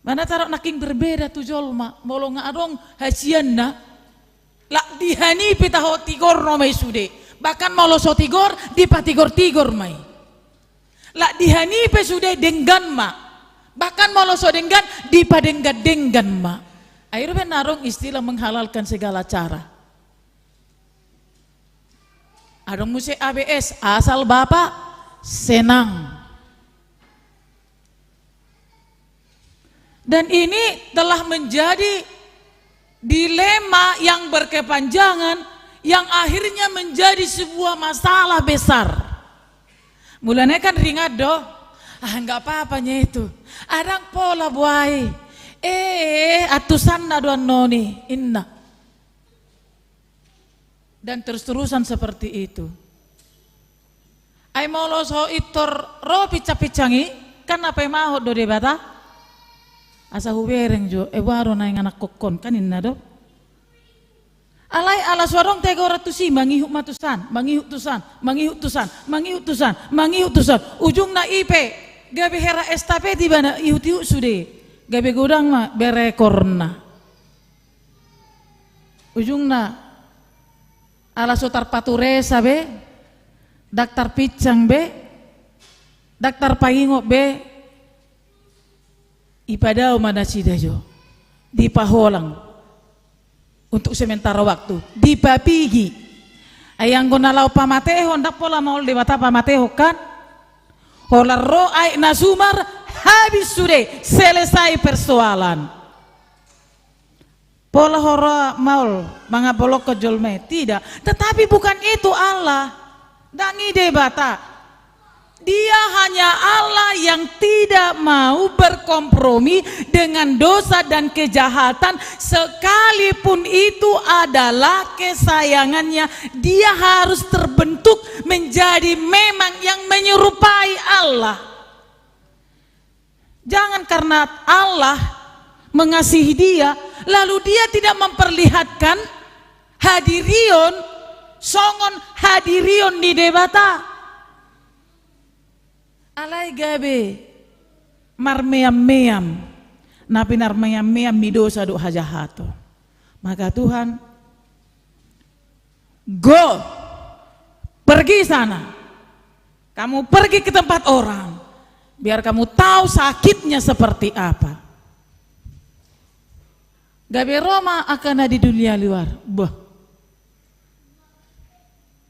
Mana taruh nangkin berbeda tu jolma, molo nunga adong hasianna, lak dihanipe taho tigor no ma i sude. Bahkan molo so tigor, dipatigor-tigor ma i. Lak dihanipe sude denggan ma. Bahkan molo so denggan, dipadenggan-denggan ma. Ai ro pe na adong istilah menghalalkan segala cara. Adong muse A B S, asal Bapak senang. Dan ini telah menjadi dilema yang berkepanjangan, yang akhirnya menjadi sebuah masalah besar. Mulana kan ringan do, ah, nggak apa-apa nye itu. Ndang pola buai. Eh, antusanna do annon i, inna. Dan terus-terusan seperti itu. Ai molo so pintor ro pincang-pincang i, kan na paimahon do Debata? Asa hubereng jo, eh, boha do na ingananhon on, kan inna do. Alai ala so adong tegoran tusi, mangihut ma tusan, mangihut tusan, mangihut tusan, mangihut tusan, mangihut tusan. Ujungna i pe, gabe hera estafet ibana, ihut-ihut sude. Gabe godang ma berekorna. Ujungna, ala so tarpaturesa be, ndang tarpincang be, ndang tarpaingot be, ipadao ma nasida jo, dipaholang untuk sementara waktu, dipapigi. Ai anggo na laho pamatehon, ndang pola maol Debata pamatehon kan? Holan ro aek na sumar, habis sude, selesai persoalan. Pola ho ro maol mangabolongkon jolma i, tidak. Tetapi bukan itu Allah. Ndang i Debata. Dia hanya Allah yang tidak mau berkompromi dengan dosa dan kejahatan, sekalipun itu adalah kesayangannya. Dia harus terbentuk menjadi memang yang menyerupai Allah. Jangan karena Allah mengasihi dia, lalu dia tidak memperlihatkan hadirion, songon hadirion ni Debata. Alai gabe marmeam-meam, na pinarmeam-meam ni dosa dohot hajahaton. Maka Tuhan, go, pergi sana. Kamu pergi ke tempat orang, biar kamu tahu sakitnya seperti apa. Gabe ro ma angka na di dunia luar. Bah.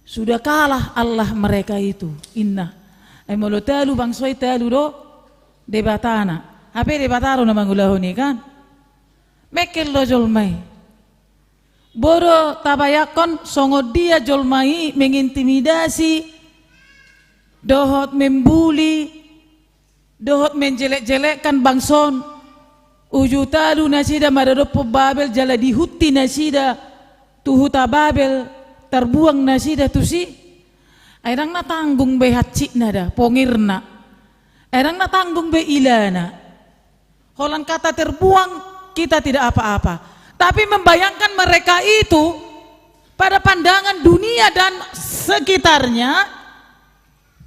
Sudah kalah Allah mereka itu, inna. Ai molo talu bangso i, talu do debatana. Hape Debata do na mangulahon i kan? Mengkel do jolma i. Boi do tabayangkon songon dia jolma i mengintimidasi, dohot membuli, dohot menjelek-jelekkan bangso on. Uju talu nasida maradophon Babel jala dihunti nasida tu huta Babel. tarbuang nasida tusi, ai ndang na tanggung be hansitna da, pongirna. Ai ndang na tanggung be ilana. Holan kata terbuang, kita tidak apa-apa. Tapi membayangkan mereka itu pada pandangan dunia dan sekitarnya,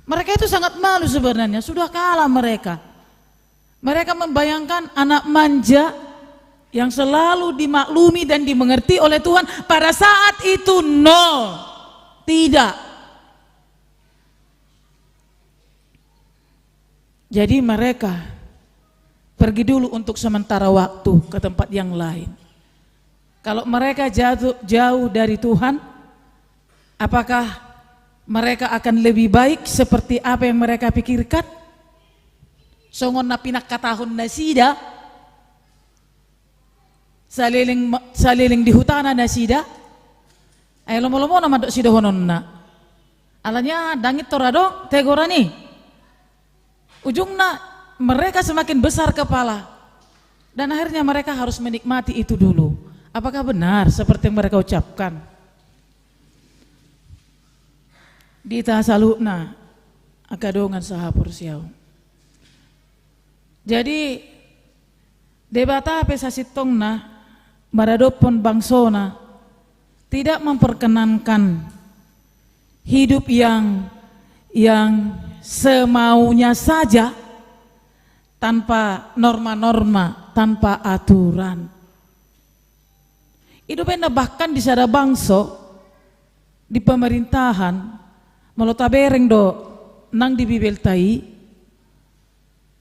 mereka itu sangat malu sebenarnya, sudah kalah mereka. Mereka membayangkan anak manja yang selalu dimaklumi dan dimengerti oleh Tuhan, pada saat itu nol. Tidak. Jadi mereka pergi dulu untuk sementara waktu ke tempat yang lain. Kalau mereka jatuh jauh dari Tuhan, apakah mereka akan lebih baik seperti apa yang mereka pikirkan? Songon na pinangkatahon nasida, saleleng ma-, saleleng di hutana nasida, ai lomo-lomona mandok sidohononna. Alani aha, ndang i tor adong tegoran i. Ujungna mereka semakin besar kepala dan akhirnya mereka harus menikmati itu dulu. Apakah benar seperti yang mereka ucapkan? Di hita saluhutna, angka dongan sahaporseaon. Jadi, Debata pe sasintongna maradophon bangsona tidak memperkenankan hidup yang, yang semaunya saja, tanpa norma-norma, tanpa aturan. I do umbahen na bahkan di sada bangso, di pemerintahan, molo tabereng do nang di Bibelta i,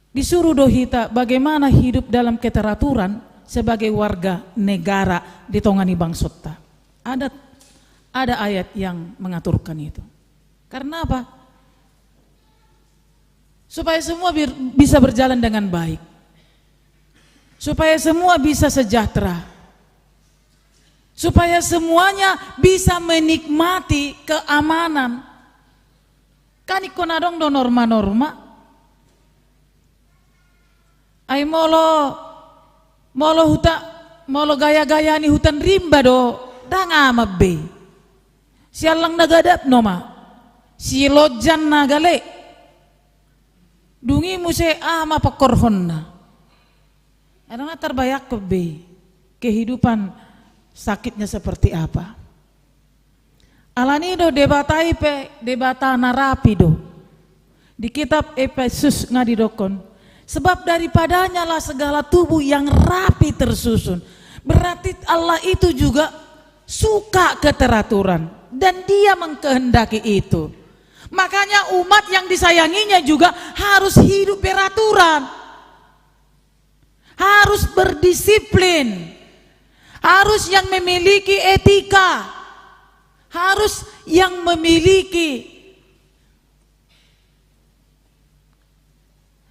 disuruh do hita bagaimana hidup dalam keteraturan sebagai warga negara di tonga ni bangsonta. Ada, ada ayat yang mengaturkan itu. Karena apa? Supaya semua bir-, bisa berjalan dengan baik. Supaya semua bisa sejahtera. Supaya semuanya bisa menikmati keamanan. Kan ingkon adong do norma-norma. Ai molo, molo huta, molo gaya-gaya ni hutan rimba do, ndang aman be. Siallang na gadap nama, silonjan na gale. Dung i muse aha ma pangkorhonna. Ndang na tarbayangkon be kehidupan sakitnya seperti apa. Alani do Debata i pe Debata na rapi do. Di kitab Efesus nga didokkon, sebab daripadanyalah segala tubuh yang rapi tersusun. Berarti Allah itu juga suka keteraturan dan Dia mengkehendaki itu. Makanya umat yang disayanginya juga harus hidup beraturan. Harus berdisiplin, harus yang memiliki etika, harus yang memiliki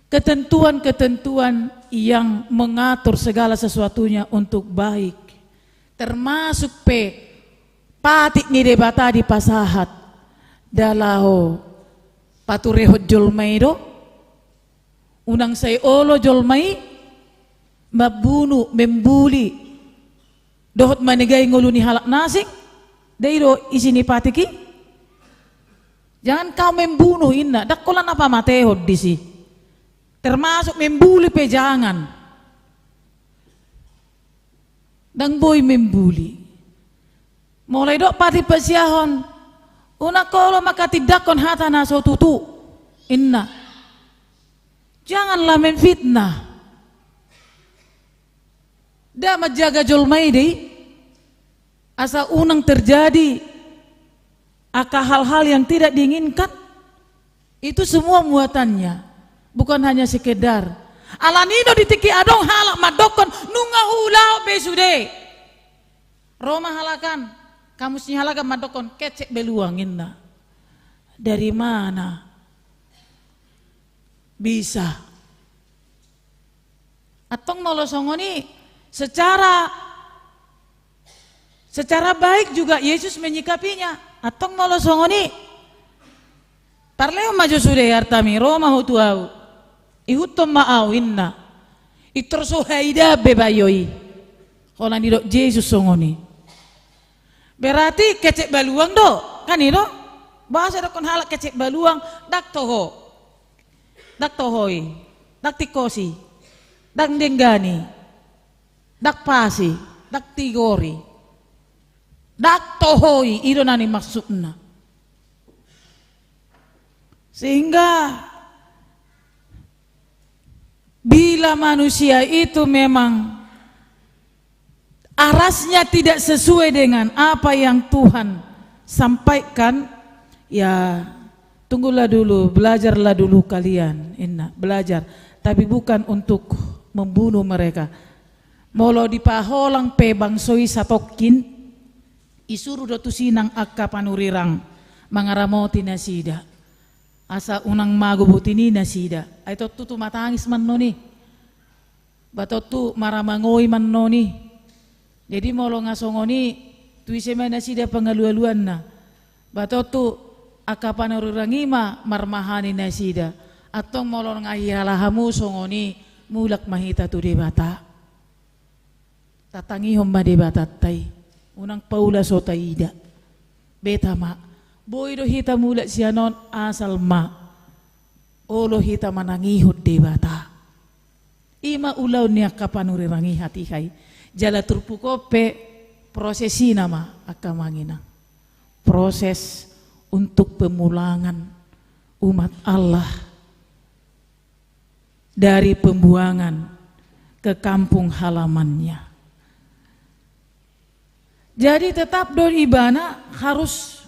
ketentuan-ketentuan yang mengatur segala sesuatunya untuk baik. Termasuk pe patik ni Debata dipasahat, da laho paturehon jolma i do. Unang sai olo jolma i mambunu, membuli, dohot manegai ngolu ni halak na asing. Nda i do isi ni patik i? Jangan kau membunuh, inna. Ndang holan na pamatehon disi. Termasuk membuli pe jangan. Ndang boi membuli. Molo didok patik pasiahon, unang olo manghatindanghon hata na so tutu, inna. Janganlah memfitnah. Nda manjaga jolma i do i, asa unang terjadi angka hal-hal yang tidak diinginkan. Itu semua muatannya, bukan hanya sekedar. Alani do di tingki adong halak mandokkon, nunga huulahon be sude. Ro ma halakan, kamus ni halakan mandokkon, kecek beluang, inna. Dari mana bisa? Antong molo songon i, secara, secara baik juga Yesus menyikapinya. Antong molo songon i, parlehon ma jo sude artami, ro ma ho tu ahu. Ihuthon ma ahu, inna. Pintor so haida be bayo i. Holan didok Jesus songon i. Berarti kecek baluang do, kan i do? Boasa didokkon halak kecek baluang? Ndang toho. Ndang tohoi, ndang tingkosi, ndang denggani, ndang pasi, ndang tigori, ndang tohoi, i do na nimaksudna. Sehingga bila manusia itu memang arasnya tidak sesuai dengan apa yang Tuhan sampaikan, ya, tunggulah dulu, belajarlah dulu kalian, inna, belajar. Tapi bukan untuk membunuh mereka. Molo dipaholang pe bangso i satongkin, isuru do tusi nang angka panurirang mangaramoti nasida. Asa unang mago boti ni nasida. Ai tontu tumatangis ma annon i. Ba tontu maramangoi ma annon i. Jadi molo nga songon i, tu ise ma nasida pangalualuanna? Ba tontu angka panurirang i ma marmahani nasida. Antong molo nga hira hamu songon i, mulak ma hita tu Debata. Tatangihon ma Debatanta i. Unang paula so taida. Beta ma. Boi do hita mulak sian on, asal ma olo hita manangihon Debata. I ma ulaon ni angka panurirang i hatiha i. Jala turpuk on pe proses i nama, angka amang inang. Proses untuk pemulangan umat Allah dari pembuangan ke kampung halamannya. Jadi tetap do ibana harus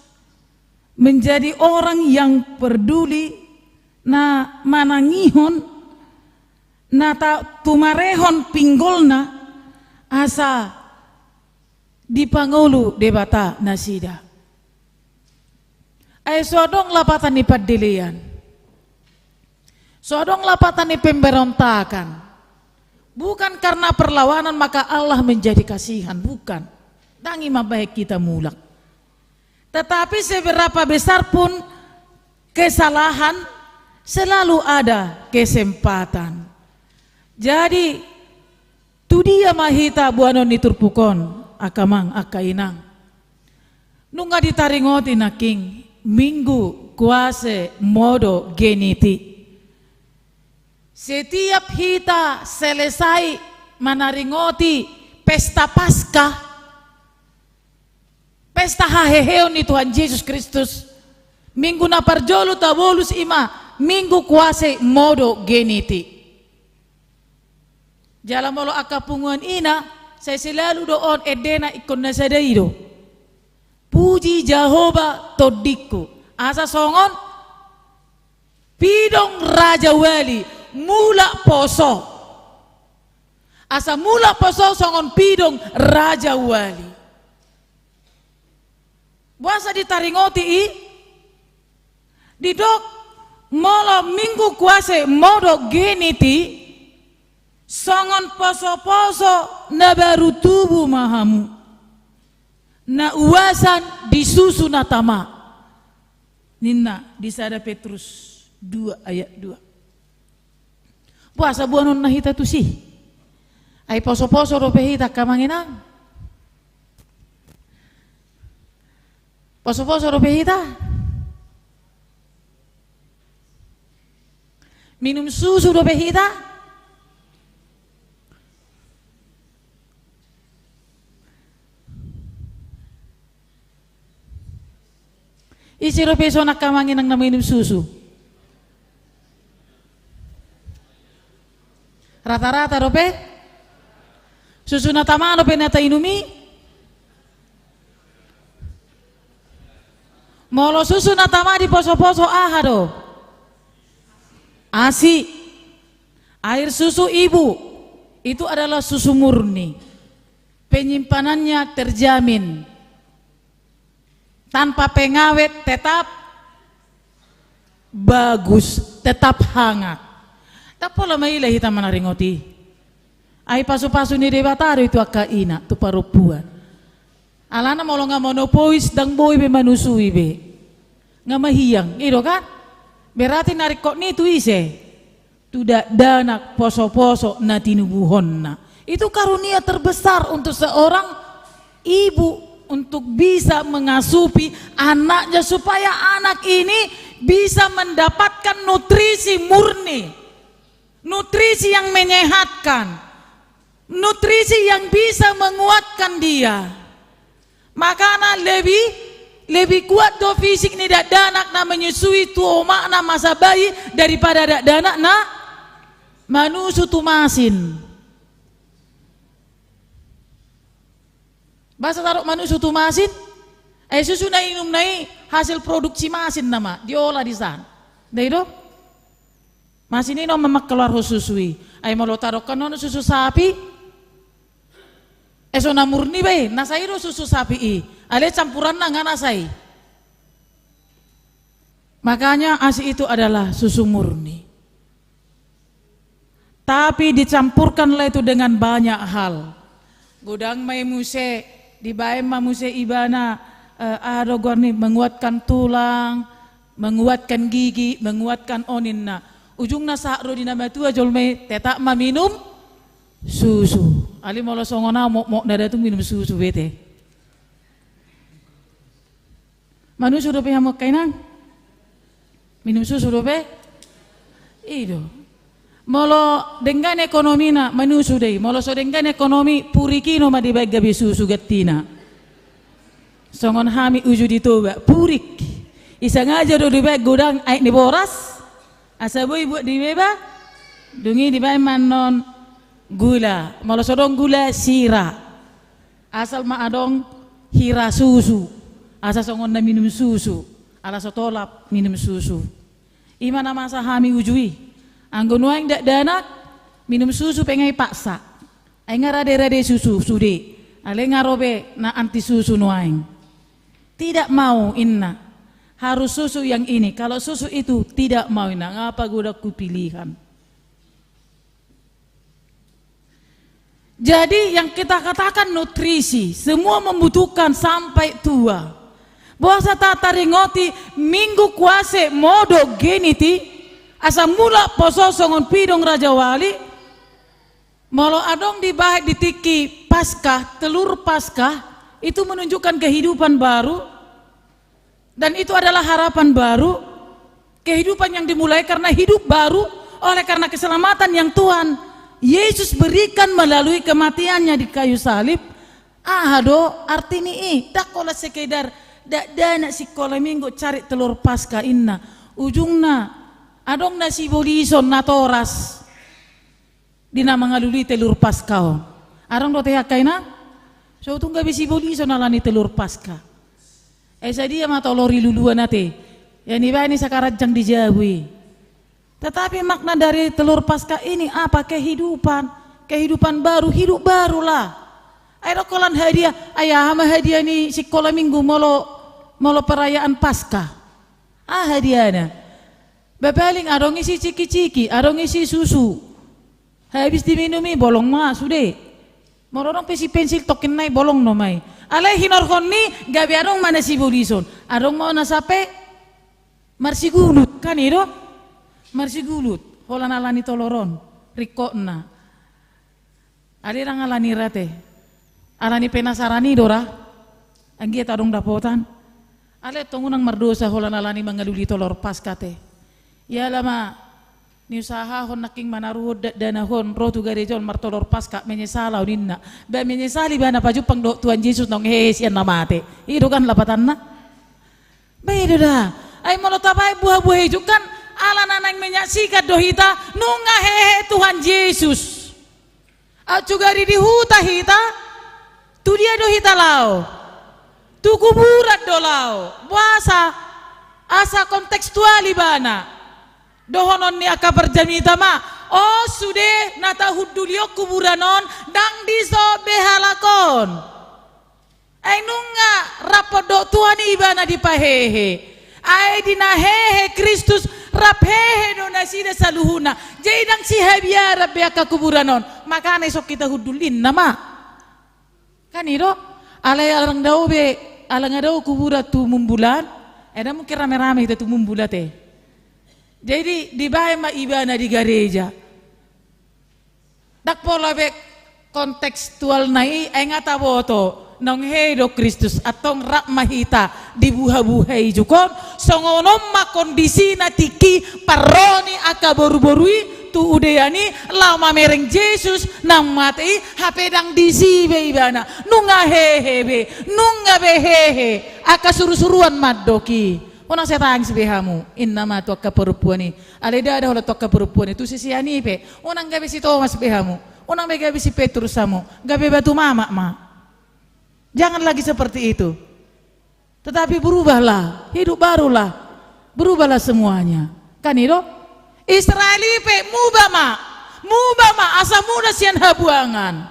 menjadi orang yang peduli, na manangihon, na ta-, tumarehon pinggolna, asa dipangolu Debata nasida. Ai so adong lapatan ni pandelean. So adong lapatan ni pemberontakan. Bukan karena perlawanan maka Allah menjadi kasihan, bukan. Ndang i mambahen hita mulak. Tetapi seberapa besar pun kesalahan, selalu ada kesempatan. Jadi, tu dia ma hita boanon ni turpuk on, angka amang, angka inang? Nunga ditaringoti nangkin Minggu Quasi Modo Geniti. Setiap hita selesai manaringoti pesta Paskah, pesta haheheon ni Tuhan Jesus Kristus, minggu na parjolo tabolus i ma Minggu Quasi Modo Geniti. Jala molo angka punguan ina, sai selalu do on endena ingkon na sada i do. Puji Jahowa tondingku. Asa songon pidong rajawali mulak poso. Asa mulak poso songon pidong rajawali. Boasa ditaringoti i? Didok molo Minggu Quasi Modo Geniti, songon posoposo na baru tubu ma hamu, na uasan di susu na tama, ninna di sada Petrus dua ayat dua. Boasa boanonna hita tusi? Ai posoposo dope hita, angka amang inang? Posoposo dope hita? Minum susu dope hita? Ise dope ison, angka amang inang, na minum susu? Rata-rata dope? Susu na tama dope na tainum i? Molo susu na tama di posoposo, aha do? Asi. Air susu ibu. Itu adalah susu murni. Penyimpanannya terjamin. Tanpa pengawet, tetap bagus, tetap hangat. Ndang pola maila hita manaringoti. Ai pasupasu ni Debata do i tu angka ina, tu parompuan. Alana molo nga monopois, ndang boi be manusui be. Nga mahiang, i do kan? Berarti na ringkot ni tu ise? Tu dakdanak posoposo na tinubuhonna. Itu karunia terbesar untuk seorang ibu, untuk bisa mengasupi anaknya supaya anak ini bisa mendapatkan nutrisi murni, nutrisi yang menyehatkan, nutrisi yang bisa menguatkan dia. Makana lebih, lebih kuat do fisik ni dakdanak na menyusui tu omakna masa bayi daripada dakdanak na manusu tu masin. Boasa tadok manusu tu masin? Ai susu na inumna i hasil produksi masin nama, diolah di san. Dai do? Masin i nama mangkaluarhon susu i. Ai molo tadok kan on susu sapi, e so na murni be, na sai do susu sapi i. Alai campuranna nga na sai. Makanya asi itu adalah susu murni. Tapi dicampurkanlah itu dengan banyak hal. Godang ma i muse, dibaen ma muse ibana, eh, aha do goarni, menguatkan tulang, menguatkan gigi, menguatkan on ninna. Ujungna sahat do di na matua jolma i tetap ma minum susu. Alai molo songon au mokmokna da tung minum susu be ate. Manusu dope hamu angka inang? Minum susu dope? I do. Molo denggan ekonomina, manusu do i. Molo so denggan ekonomi, purik i nama dibaen gabe susu gantina. Songon hami uju di Toba, purik. I sengaja do dibaen godang aek ni boras, asa boi buat di beba, dung i dibaen ma annon gula. Molo so adong gula, sira. Asal ma adong hira susu, asa songon na minum susu, ala so tolap minum susu. I ma na masa hami uju i. Anggo nuaeng dakdanak, minum susu pe nga i paksa. Ai nga rade-rade susu, sude. Alai nga ro be na anti susu nuaeng. Tidak mau inna. Harus susu yang ini. Kalau susu itu tidak mau inna. Nga pagodangku pilihan. Jadi yang kita katakan nutrisi, semua membutuhkan sampai tua. Boasa ta taringoti Minggu Kuase Modogeniti, asa mulak poso songon pidong rajawali, molo adong dibahen di tingki Paskah, telur Paskah, itu menunjukkan kehidupan baru. Dan itu adalah harapan baru, kehidupan yang dimulai karena hidup baru oleh karena keselamatan yang Tuhan Yesus berikan melalui kematiannya di kayu salib. Aha do arti ni i? Ndang holan sekedar dakdanak sikola minggu cari telur Paskah inna. Ujungna adong na sibolison natoras di na mangalului telur Paskah on. Adong dope angka inang? So tung gabe sibolison alani telur Paskah. Ai sadia ma tolor i luluan ate? Ia nibaen i sakaranjang di jabu i. Tetapi makna dari telur Paskah ini apa? Kehidupan. Kehidupan baru, hidup barulah. Ai adong holan hadiah, ai aha ma hadiah ni sikola minggu molo, molo perayaan Paskah? Aha hadiahna? Ba paling adong isi ciki-ciki, adong isi susu. Habis diminum i bolong ma sude. Molo adong pe si pensil tongkin nai bolong nama i. Alai hinorhon ni gabe adong ma na sibolison. Adong ma na sape marsigulut, kan i do? Marsigulut. Holan alani tolor on ringkotna. Alai ndang alani ra ate. Alani penasaran i do ra. Anggiat adong dapotan. Alai tong unang mardosa holan alani mangalului tolor Paskah ate. Iala ma niusahahon nangkin manaruhon dakdanak on ro tu gareja on martolor Paskah, menyesal au ninna. Ba menyesal ibana pajumpang dohot Tuhan Jesus naung hehe sian na mate. I do kan lapatanna. Ba i do da. Ai molo tabaen buha-buha i jungkan ala na naeng menyaksikan do hita nunga hehe Tuhan Jesus. Aut sugari di huta hita, tu dia do hita laho? Tu kuburan do laho. Boasa? Asa kontekstual ibana. Dohonon ni angka parjamita ma, o sude na tahundulion kuburan on, ndang dison be halak on. Ai nunga rap dohot Tuhan i ibana dipahehe. Ai di na hehe Kristus rap hehe do nasida saluhutna. Jadi ndang sihabiaran be angka kuburan on. Makana dison hita hundul inna ma. Kan i do? Alai ala ndang dao be, ala nga dao kuburan tu mumbulan. Ai ndang mungkin rame-rame hita tu mumbul ate. Jadi dibaen ma ibana di gareja. Ndang pola be kontekstualna i, ai nga taboto. Naung hehe do Kristus, antong rap ma hita di buha-buha ijuk on, songon on ma kondisina tingki parro ni angka boru-boru i tu udean i, laho mamereng Jesus na mate i, hape ndang disi be ibana, nunga hehe be, nunga be hehe, angka suru-suruan mandok i. Unang sai tangis be hamu, inna ma tu angka parompuan i, alai ndada holan tu angka parompuan i, tu sisean i pe, unang gabe si Tomas be hamu, unang be gabe si Petrus hamu, gabe batu mamak ma. Jangan lagi seperti itu. Tetapi berubahlah, hidup barulah. Berubahlah semuanya. Kan i do? Israel i pe muba ma. Muba ma, asa muda sian habuangan.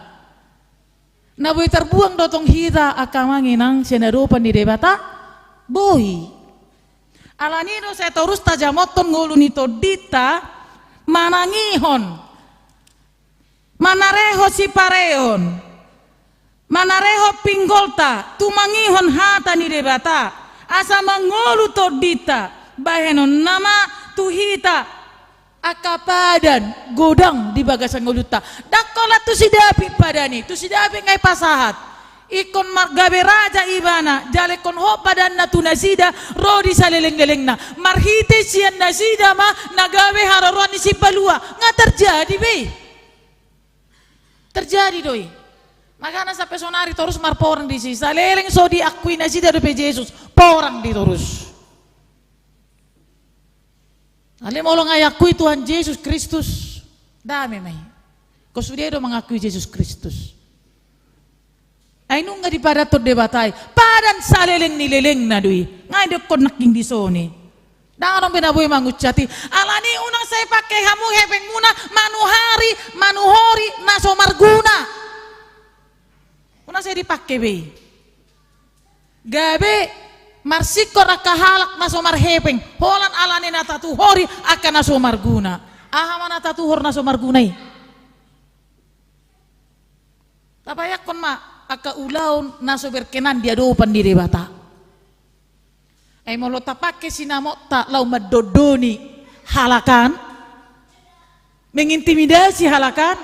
Na boi tarbuang do tong hita angka amang inang sian adopan ni Debata? Boi. Alani do sai torus tajamothon ngolu ni tondinta manangihon, manarehon sipareon, manarehon pinggolta, tumangihon hata ni Debata, asa mangolu tondinta, bahenonna ma tu hita angka padan godang di bagasan ngolunta. Ndang holan tu si David padan i, tu si David nga i pasahat. Ingkon mar-, gabe raja ibana, jala ingkon hot padanna tu nasida ro di saleleng-lelengna. Marhite sian nasida ma na gabe haroroan ni Sipalua. Nga terjadi be i. Terjadi do i. Makana sampe sonari torus marporang disi. Saleleng so diakui nasida dope Jesus, porang do i torus. Alai molo nga iakui Tuhan Jesus Kristus, dame ma i. Ingkon sude do mangakui Jesus Kristus. Ai nunga dipadathon Debata i, padan saleleng ni lelengna do i. Nga i do ingkon nangkin dison i. Ndang adong be na boi manguncati. Alani unang sai pake hamu hepengmuna manuhari, manuhori na so marguna. Unang sai dipake be i. Gabe marsingkor angka halak na so marhepeng, holan alani na tatuhori angka na so marguna. Aha ma na tatuhor na so marguna i? Tapaihon ma angka ulaon na so berkenan di adopan ni Debata. Ai molo tapake sinamotta laho mandondoni halak an, mengintimidasi halak an,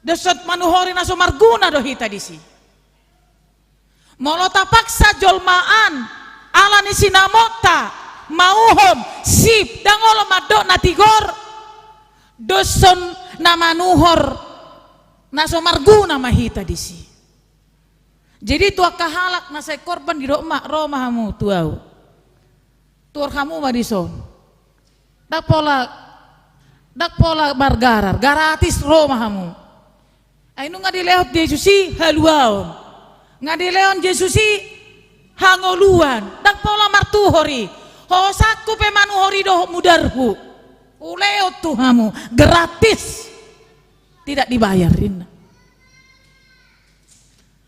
doshot manuhori na so marguna do hita disi. Molo tapaksa jolma an alani sinamotta mauhom sip, ndang olo mandok na tigor, doshon na manuhor na so marguna ma hita disi. Jadi tu angka halak na sai korban didok ma, ro ma hamu tu au. Tuhor hamu ma dison. Ndang pola, ndang pola margarar, gratis ro ma hamu. Ai nunga dilehon Jesus i haluaon. Nga dilehon Jesus i hangoluan. Ndang pola martuhor i. Hosangku pe manuhori dohot mudarhu. Hulehon tu hamu, gratis. Tidak dibayar, ninna.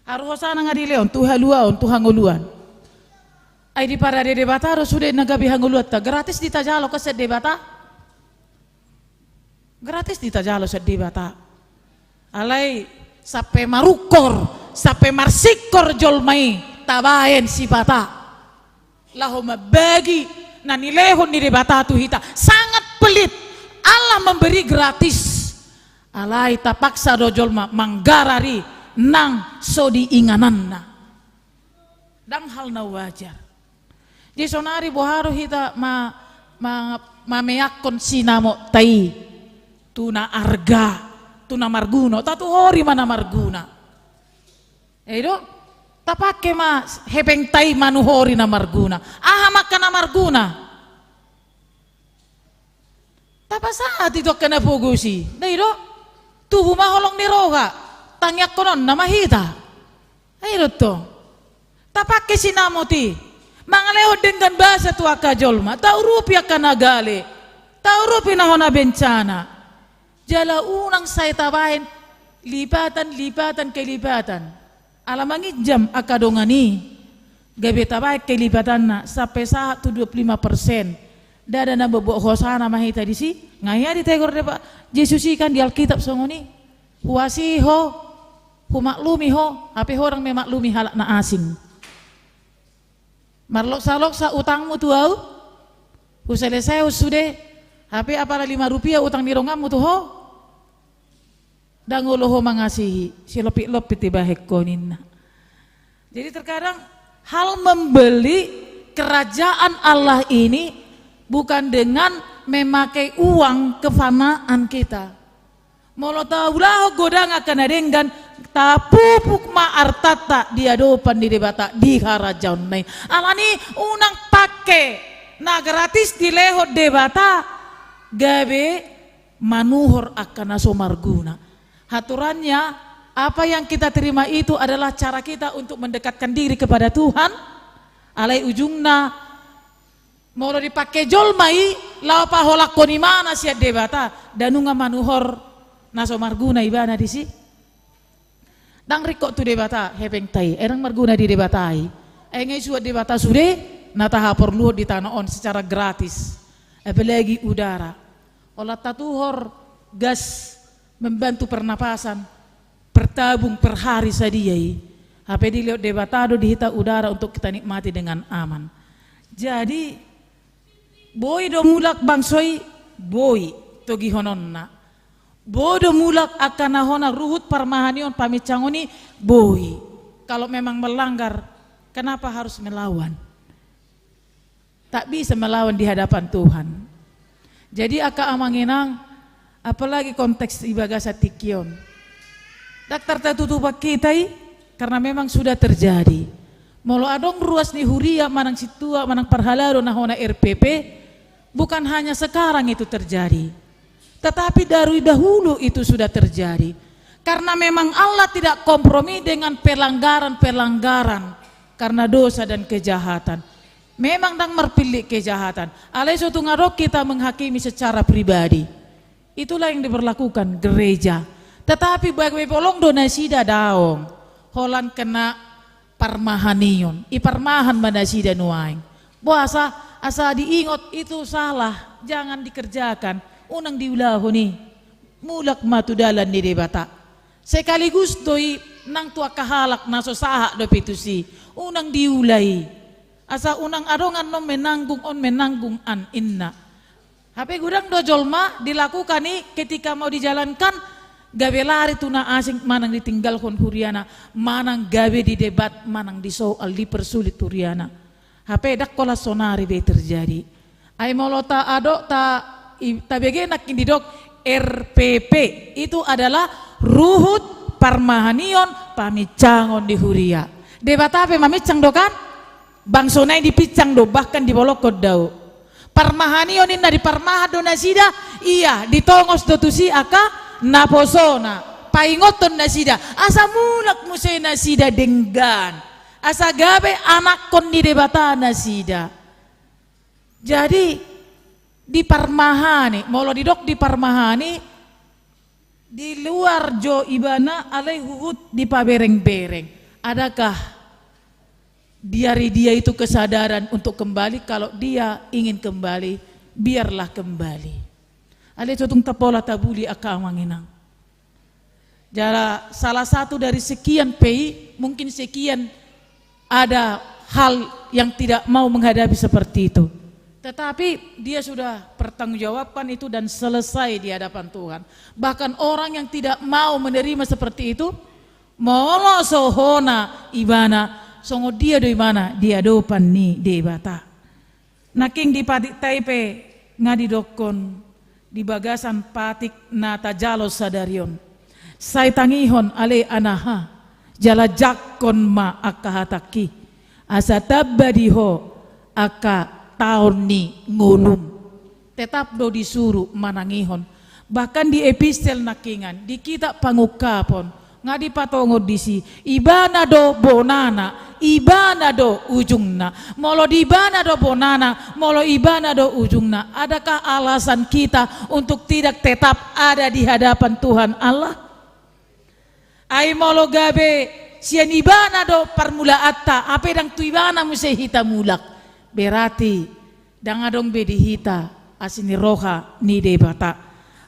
Haru hosana nga dilehon, tu haluaon, tu hangoluan. Ai diparade Debata do sude na gabe hangoluanta, gratis di tajalo kan sian Debata. Gratis di tajalo sian Debata. Alai sampe marungkor, sampe marsingkor jolma i tabaen sipata. Laho mambagi na nilehon ni Debata tu hita. Sangat pelit. Allah memberi gratis. Alai tapaksa do jolma manggarar i nang so di ingananna. Ndang hal na wajar. Jadi sonari boha do hita ma-, ma-, mameakkon sinamotta i tu na arga, tu na marguna, tatuhori ma na marguna. Ai do, tapake ma hepengta i manuhori na marguna. Aha ma angka na marguna? Tapasahat i tu angka na pogos i. Ndai do? Tubu ma holong ni roha. Tangiangkononna ma hita. Ai do tong. Tapake sinamot i mangalehon denggan basa tu angka jolma. Taurupi angka na gale. Taurupi na hona bencana. Jala unang sai tabaen lipatan, lipatan, kelipatan. Ala manginjam angka dongan i, gabe tabaen kelipatanna sampe sahat tu dua puluh lima persen. Ndada na mamboan hosana ma hita disi, nga hea ditegor Debata Jesus i kan di Alkitab songon i. Huasi ho, humaklumi ho, hape ho ndang memaklumi halak na asing. Marloksa-loksa utangmu tu au, huselesehon sude, hape apala lima rupia utang ni donganmu tu ho, ndang olo ho mangasihi, silompit-lompit dibahen ho ninna. Jadi terkadang hal membeli kerajaan Allah ini bukan dengan memakai uang kefanaan kita. Molo taulahon godang angka na denggan, tapupuk ma artanta di adopan ni Debata di harajaonna i. Alani unang pake na gratis dilehon Debata gabe manuhor angka na so marguna. Aturannya, apa yang kita terima itu adalah cara kita untuk mendekatkan diri kepada Tuhan. Alai ujungna, molo dipake jolma i, laho paholanghon imana sian Debata, nda nunga manuhor na so marguna ibana disi. Ndang ringkot tu Debata hepengta i, ndang marguna di Debata i. Ai nga i suan Debata sude na tahaporluhon di tano on secara gratis. Apalagi udara. Olat tatuhor gas membantu pernapasan, per tabung, per hari sadia i. Hape dilehon Debata do di hita udara untuk kita nikmati dengan aman. Jadi, boi do mulak bangso i, boi togihononna. Boi do mulak angka na hona ruhut parmahanion pamincangon i, boi. Kalau memang melanggar, kenapa harus melawan? Tak bisa melawan di hadapan Tuhan. Jadi angka amang inang, apalagi konteks di bagasan tingki on. Ndang tartutupan hita i, karena memang sudah terjadi. Molo adong ruas ni huria manang sintua manang parhalado na hona R P P, bukan hanya sekarang itu terjadi. Tetapi dari dahulu itu sudah terjadi. Karena memang Allah tidak kompromi dengan pelanggaran-pelanggaran karena dosa dan kejahatan. Memang ndang marpillit kejahatan. Alai so tung adong hita menghakimi secara pribadi. Itulah yang diberlakukan gereja. Tetapi bagaimana bolong do nasida daong. Holan kena parmahanion. I parmahan ma nasida nuaeng. Boasa, asa diingot itu salah. Jangan dikerjakan. Unang diulahon i. Mulak ma tu dalan ni Debata. Sekaligus do i nang tu angka halak na so sahat dope tusi. Unang diula i. Asa unang adong an on menanggung, on menanggung an inna. Hape godang do jolma dilakukan i ketika mau dijalankan gabe lari tu na asing manang ditinggalhon huriana, manang gabe didebat manang disoal dipersulit huriana. Hape ndang holan sonari be terjadi. Ai molo ta adok ta i, tabege nangkin didok R P P itu adalah ruhut parmahanion pamincangon di huria. Debata pe mamincang do kan? Bangsona i dipincang do, bahkan dibolongkon dao. Parmahanion inna diparmahan do nasida, ia ditongos do tusi angka naposona. Paingothon nasida, asa mulak muse nasida denggan. Asa gabe anakkon ni Debata nasida. Jadi, diparmahani, molo didok diparmahani, di luar jo ibana alai huhut dipabereng-bereng. Adakah dari dia itu kesadaran untuk kembali? Kalau dia ingin kembali, biarlah kembali. Alai so tung tapola tabuli angka amang inang. Jala salah satu dari sekian P I, mungkin sekian ada hal yang tidak mau menghadapi seperti itu. Tetapi dia sudah pertanggungjawabkan itu dan selesai di hadapan Tuhan. Bahkan orang yang tidak mau menerima seperti itu, molo so hona ibana, songon dia do ibana di adopan ni Debata. Nangkin di patikta i pe nga didokkon di bagasan patik na tajalo sadari on. Sai tangihon ale anaha, jala jangkon ma angka hatangki, asa tamba di ho angka taon ni ngolum. Tetap do disuru manangihon. Bahkan di epistel nangkingan, di kitab Pangungkapon, nga dipatongon disi, ibana do bonana, ibana do ujungna. Molo di ibana do bonana, molo ibana do ujungna, adakah alasan kita untuk tidak tetap ada di hadapan Tuhan Allah? Ai molo gabe sian ibana do parmulaanta, hape ndang tu ibana muse hita mulak, berarti ndang adong be di hita asi ni roha ni Debata.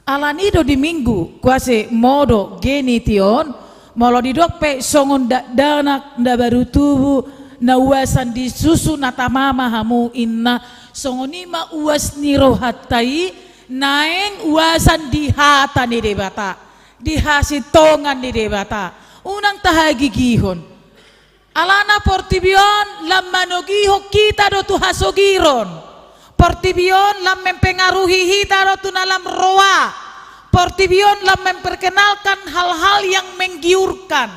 Alani do di Minggu kuase modom genition, molo didok pe songon dakdanak na baru tubu, na uasan di susu na tamama hamu inna, songon i ma uas ni rohanta i, naeng uasan di hata ni Debata, di hasintongan ni Debata. Unang tahagigihon. Alana portibi on lam manogihon hita do tu hasogiron. Portibi on lam mempengaruhi hita do tu na lam roa. Portibi on lam memperkenalkan hal-hal yang menggiurkan.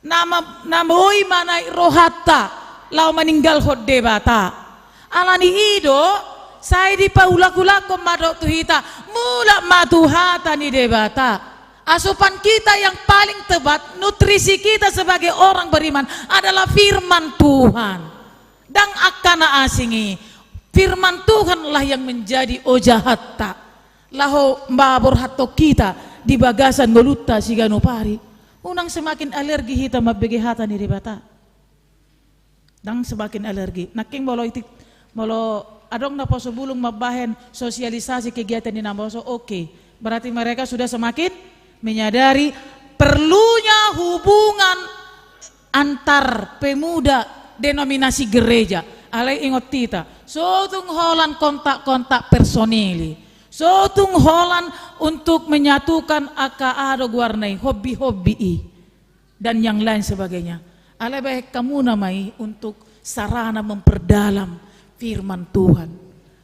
Na ma-, na boi manaek rohanta laho maninggalhon Debata. Alani i do, sai dipaulak-ulakhon ma do tu hita, mulak ma tu hata ni Debata. Asupan kita yang paling tepat, nutrisi kita sebagai orang beriman adalah firman Tuhan. Ndang angka na asing i, firman Tuhanlah yang menjadi ojahanta. Laho mamborhathon hita di bagasan ngolunta siganup ari. Unang semakin alergi hita mambege hata ni Debata. Ndang semakin alergi. Nangkin molo itik, molo adong naposo bulung mambahen sosialisasi kegiatan di naposo, oke. Berarti mereka sudah semakin menyadari perlunya hubungan antar pemuda denominasi gereja. Alai ingot hita, so tung holan kontak-kontak personil i. So tung holan untuk menyatukan angka aha do goarna i, hobi-hobi i. Dan yang lain sebagainya. Alai bahen hamuna ma i untuk sarana memperdalam firman Tuhan.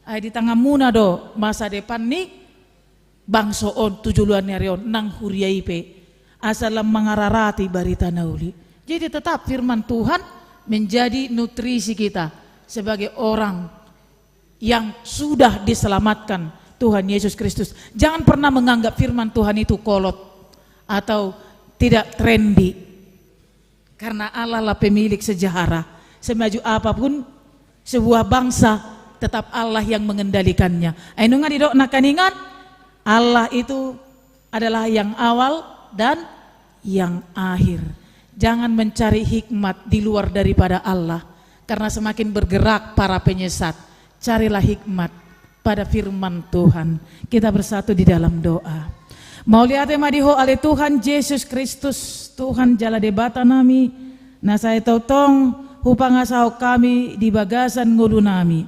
Ai di tanganmuna do masa depan ni bangso on tu joloan ni ari on nang huria i pe. Asa lam mangararati barita na uli. Jadi tetap firman Tuhan menjadi nutrisi kita sebagai orang yang sudah diselamatkan Tuhan Yesus Kristus. Jangan pernah menganggap firman Tuhan itu kolot atau tidak trendy. Karena Allah lah pemilik sejarah. Semaju apapun sebuah bangsa, tetap Allah yang mengendalikannya. Ai nunga didok nangkaningan, Allah itu adalah yang awal dan yang akhir. Jangan mencari hikmat di luar daripada Allah, karena semakin bergerak para penyesat. Carilah hikmat pada firman Tuhan. Kita bersatu di dalam doa. Mauliate ma di Ho ale Tuhan Jesus Kristus, Tuhan jala Debata nami, na sai tongtong hupangasahon hami di bagasan ngolu nami.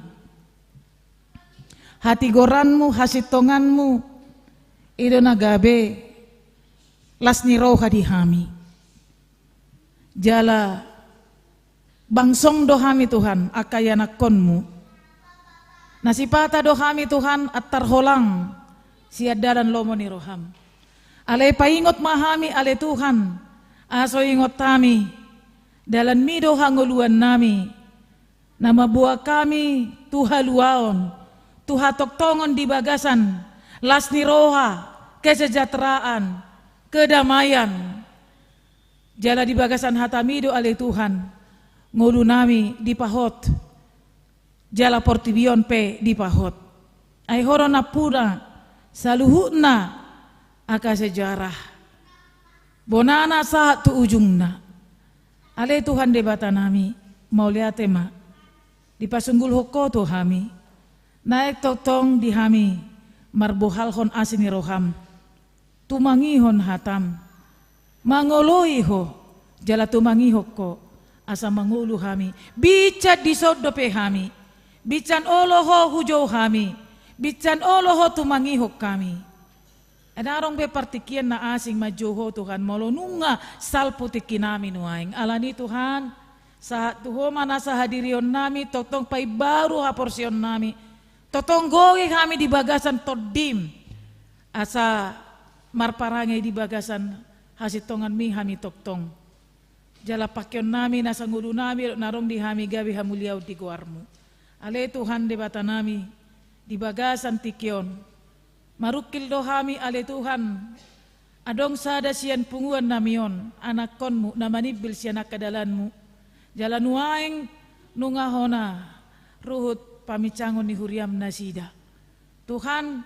Hatigoranmu, hasintonganmu, i do na gabe las ni roha di hami. Jala bangsong do hami Tuhan, angka ianakkonmu. Na sipata do hami Tuhan, antar holang sian dalan lomo ni roham. Alai paingot ma hami ale Tuhan, asa so ingot hami, dalanmi do hangoluan nami, na mamboan hami tu haluaon, tu hatongtongon di bagasan las ni roha, kesejahteraan, kedamaian. Jala di bagasan hatami do ale Tuhan, ngolu nami dipahot, jala portibi on pe dipahot. Ai Ho do nampuna saluhutna angka sejarah, bonana sahat tu ujungna. Ale Tuhan Debata nami, mauliate ma. Dipasunggulhon Ho tu hami, naeng tongtong di hami marbohalhon asi ni roham, tumangihon hatam, mangoloi Ho, jala tumangihon Ho, asa mangolu hami, binsan dison dope hami, binsan olo Ho hujou hami, binsan olo Ho tumangihon hami. Ndang adong be partingkian na asing manjou Ho Tuhan, molo nunga salpu tingki nami nuaeng. Alani Tuhan, sahat tu Ho ma nasa hadirion nami, tongtong paimbaru haporseaon nami, tongtong goge hami di bagasan tondim, asa marparange di bagasan hasintonganmi hami tongtong. Jala pangkeon nami nasa ngolu nami, na adong di hami gabe hamuliaon di goarmu. Ale Tuhan Debata nami, di bagasan tingki on, marungkil do hami ale Tuhan, adong sada sian punguan nami on, anakkonmu, na manimbil sian angka dalanmu. Jala nuaeng nunga hona ruhut paminsangon ni huriam nasida. Tuhan,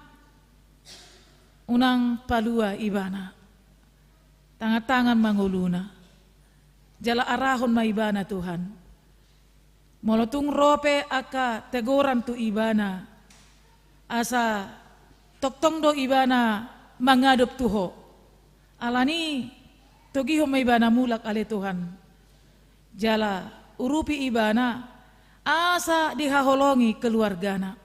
unang palua ibana. Tangan-tangan ma ngoluna. Jala arahon ma ibana Tuhan. Molo tung ro pe angka teguran tu ibana, asa tongtong do ibana mangadop tu Ho. Alani togihon ma ibana mulak ale Tuhan. Jala urupi ibana, asa dihaholongi keluargana.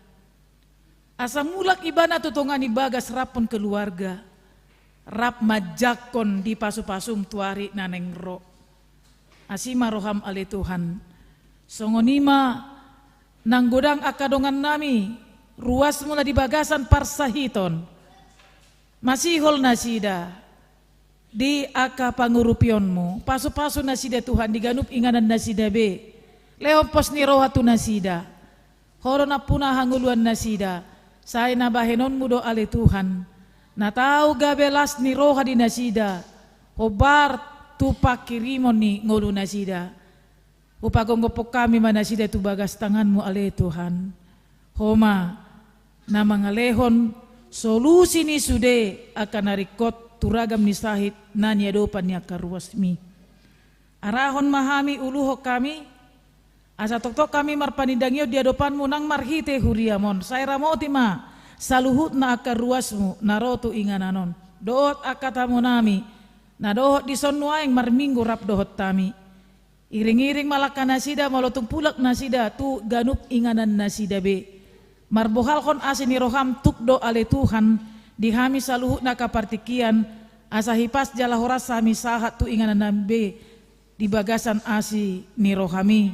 Asa mulak ibana tu tonga ni bagas rap dohot keluarga, rap manjangkon di pasu-pasum tu ari na naeng ro. Asi ma roham ale Tuhan. Songon i ma nang godang angka dongannami, ruasmu na di bagasan parsahiton. Masihol nasida di angka pangurupionmu, pasupasu nasida Tuhan di ganup inganan nasida be. Lehon pos ni roha tu nasida. Ho do nampuna hangoluan nasida, sai na bahenonmu do ale Tuhan, na tau gabe las ni roha di nasida, hombar tu pangkirimon ni ngolu nasida. Hupagomgophon hami ma nasida tu bagas tanganmu ale Tuhan. Ho ma na mangalehon solusi ni sude angka na ringkot tu ragam ni sahit na niadopan ni angka ruasmi. Arahon ma hami, uluhon hami, asa tongtong hami marpanindangion di adopanmu nang marhite huriam on. Sai ramoti ma saluhutna angka ruasmu na ro tu inganan on, dohot angka tamunami na dohot dison nuaeng marminggu rap dohot hami. Iringiring ma langka nasida molo tung mulak nasida tu ganup inganan nasida be. Marbohalhon asi ni roham tuk do ale Tuhan di hami saluhutna angka partingkian, asa hipas jala horas hami sahat tu inganannami be di bagasan asi ni rohami,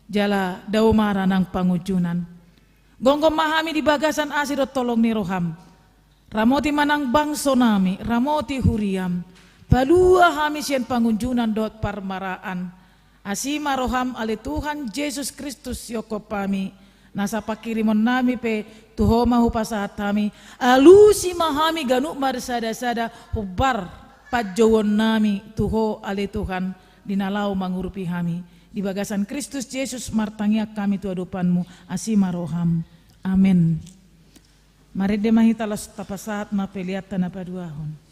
jala dao ma ra nang pangunjunan. Gomgom ma hami di bagasan asi dohot holong ni roham. Ramoti ma nang bangsonami, ramoti huriam. Palua hami sian pangunjunan dohot parmaraan. Asi ma roham ale Tuhan Jesus Kristus, sihomhom hami, nasa pangkirimonnami pe tu ho ma hupasahat hami. Alusi ma hami ganup marsadasada, hombar panjouonnami tu ho ale Tuhan, di na laho mangurupi hami. Di bagasan Kristus Jesus martangiang hami tu adopanmu, asi ma roham. Amen. Marende ma hita laos tapasahat ma peleanta na paduahon.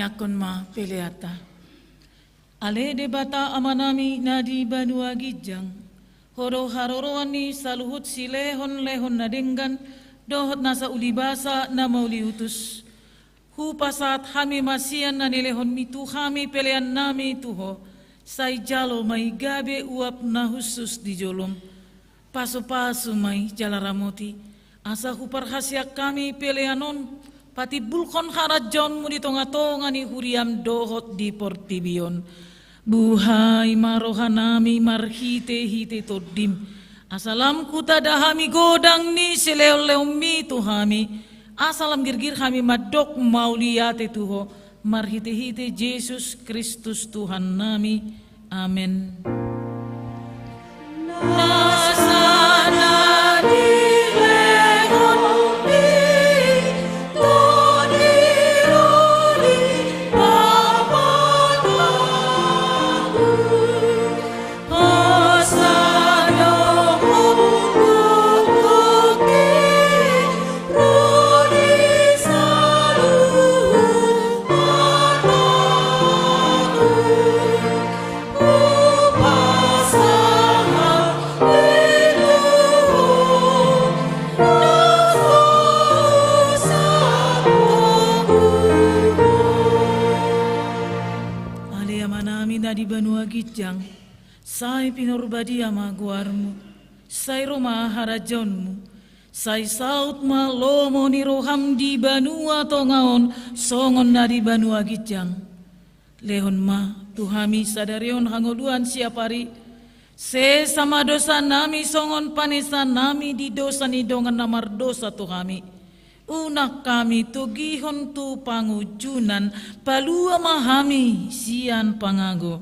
Angkon ma peleanta. Ale Debata Amanami na di banua ginjang, Ho do haroroan ni saluhut silehonlehon na denggan dohot nasa ulibasa na mauliutus. Hupasahat hami ma sian na nilehonmi tu hami peleannami tu Ho, sai jalo ma i gabe uap na hushus di jolom. Pasupasu ma i jala ramoti, asa huparhaseang hami pelean on patimbulhon harajaonmu di tongatonga ni huriam dohot di portibi on. Buhai ma rohanami marhitehite Tondim, asa lam hutanda hami godang ni silehonlehonmi tu hami, asa lam girgir hami mandok mauliate tu Ho, marhitehite Jesus Kristus Tuhannami. Amen. Ale Amanami na di banua ginjang, sai pinarbadia ma goarmu, sai ro ma harajaonmu, sai saut ma lomo ni roham di banua tonga on songon na di banua ginjang. Lehon ma tu hami sadari on hangoluan siapari, sesa ma dosanami songon panesanami di dosa ni dongan na mardosa tu hami. Unang hami togihon tu pangunjunan, palua ma hami sian pangago.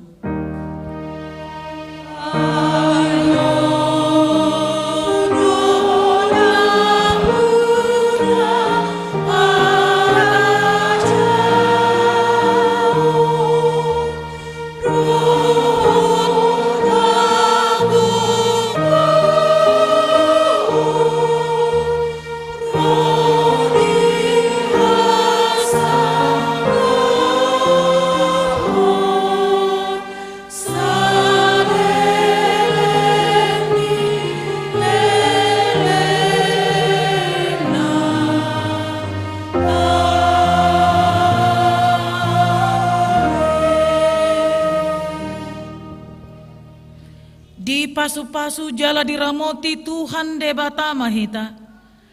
Dipasupasu jala diramoti Tuhan Debata ma hita.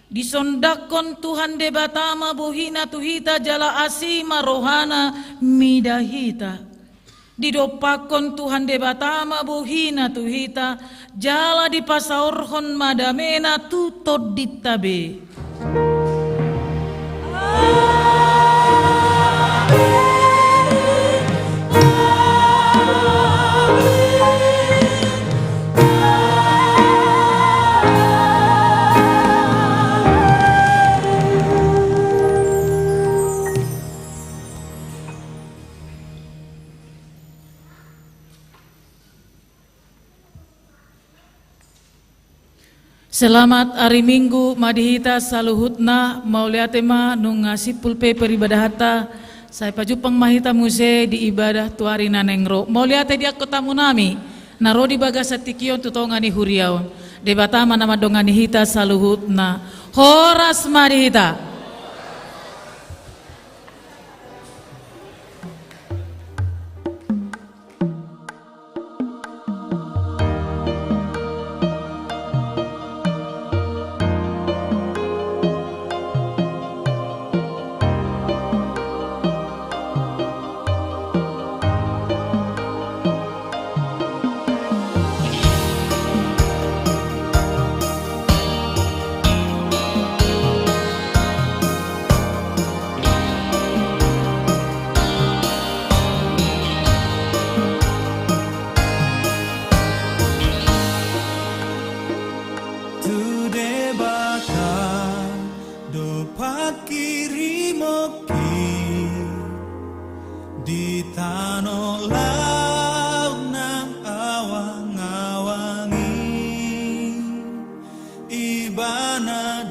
Disondangkon Tuhan Debata ma bohina tu hita jala asi ma rohana mida hita. Didompakkon Tuhan Debata ma bohina tu hita, jala dipasaorhon ma damena tu tondinta be. Selamat ari Minggu ma di hita saluhutna, mauliate ma nunga simpul pe peribadahanta, sai pajumpang ma hita muse di ibadah tu ari na naeng ro. Mauliate di angka tamunami na ro di bagasan tingki on tu tonga ni huria on. Debata ma na mandongani hita saluhutna. Horas ma di hita. Tu Debata do panghirimon i di tano laut nang awangawang i, Ibana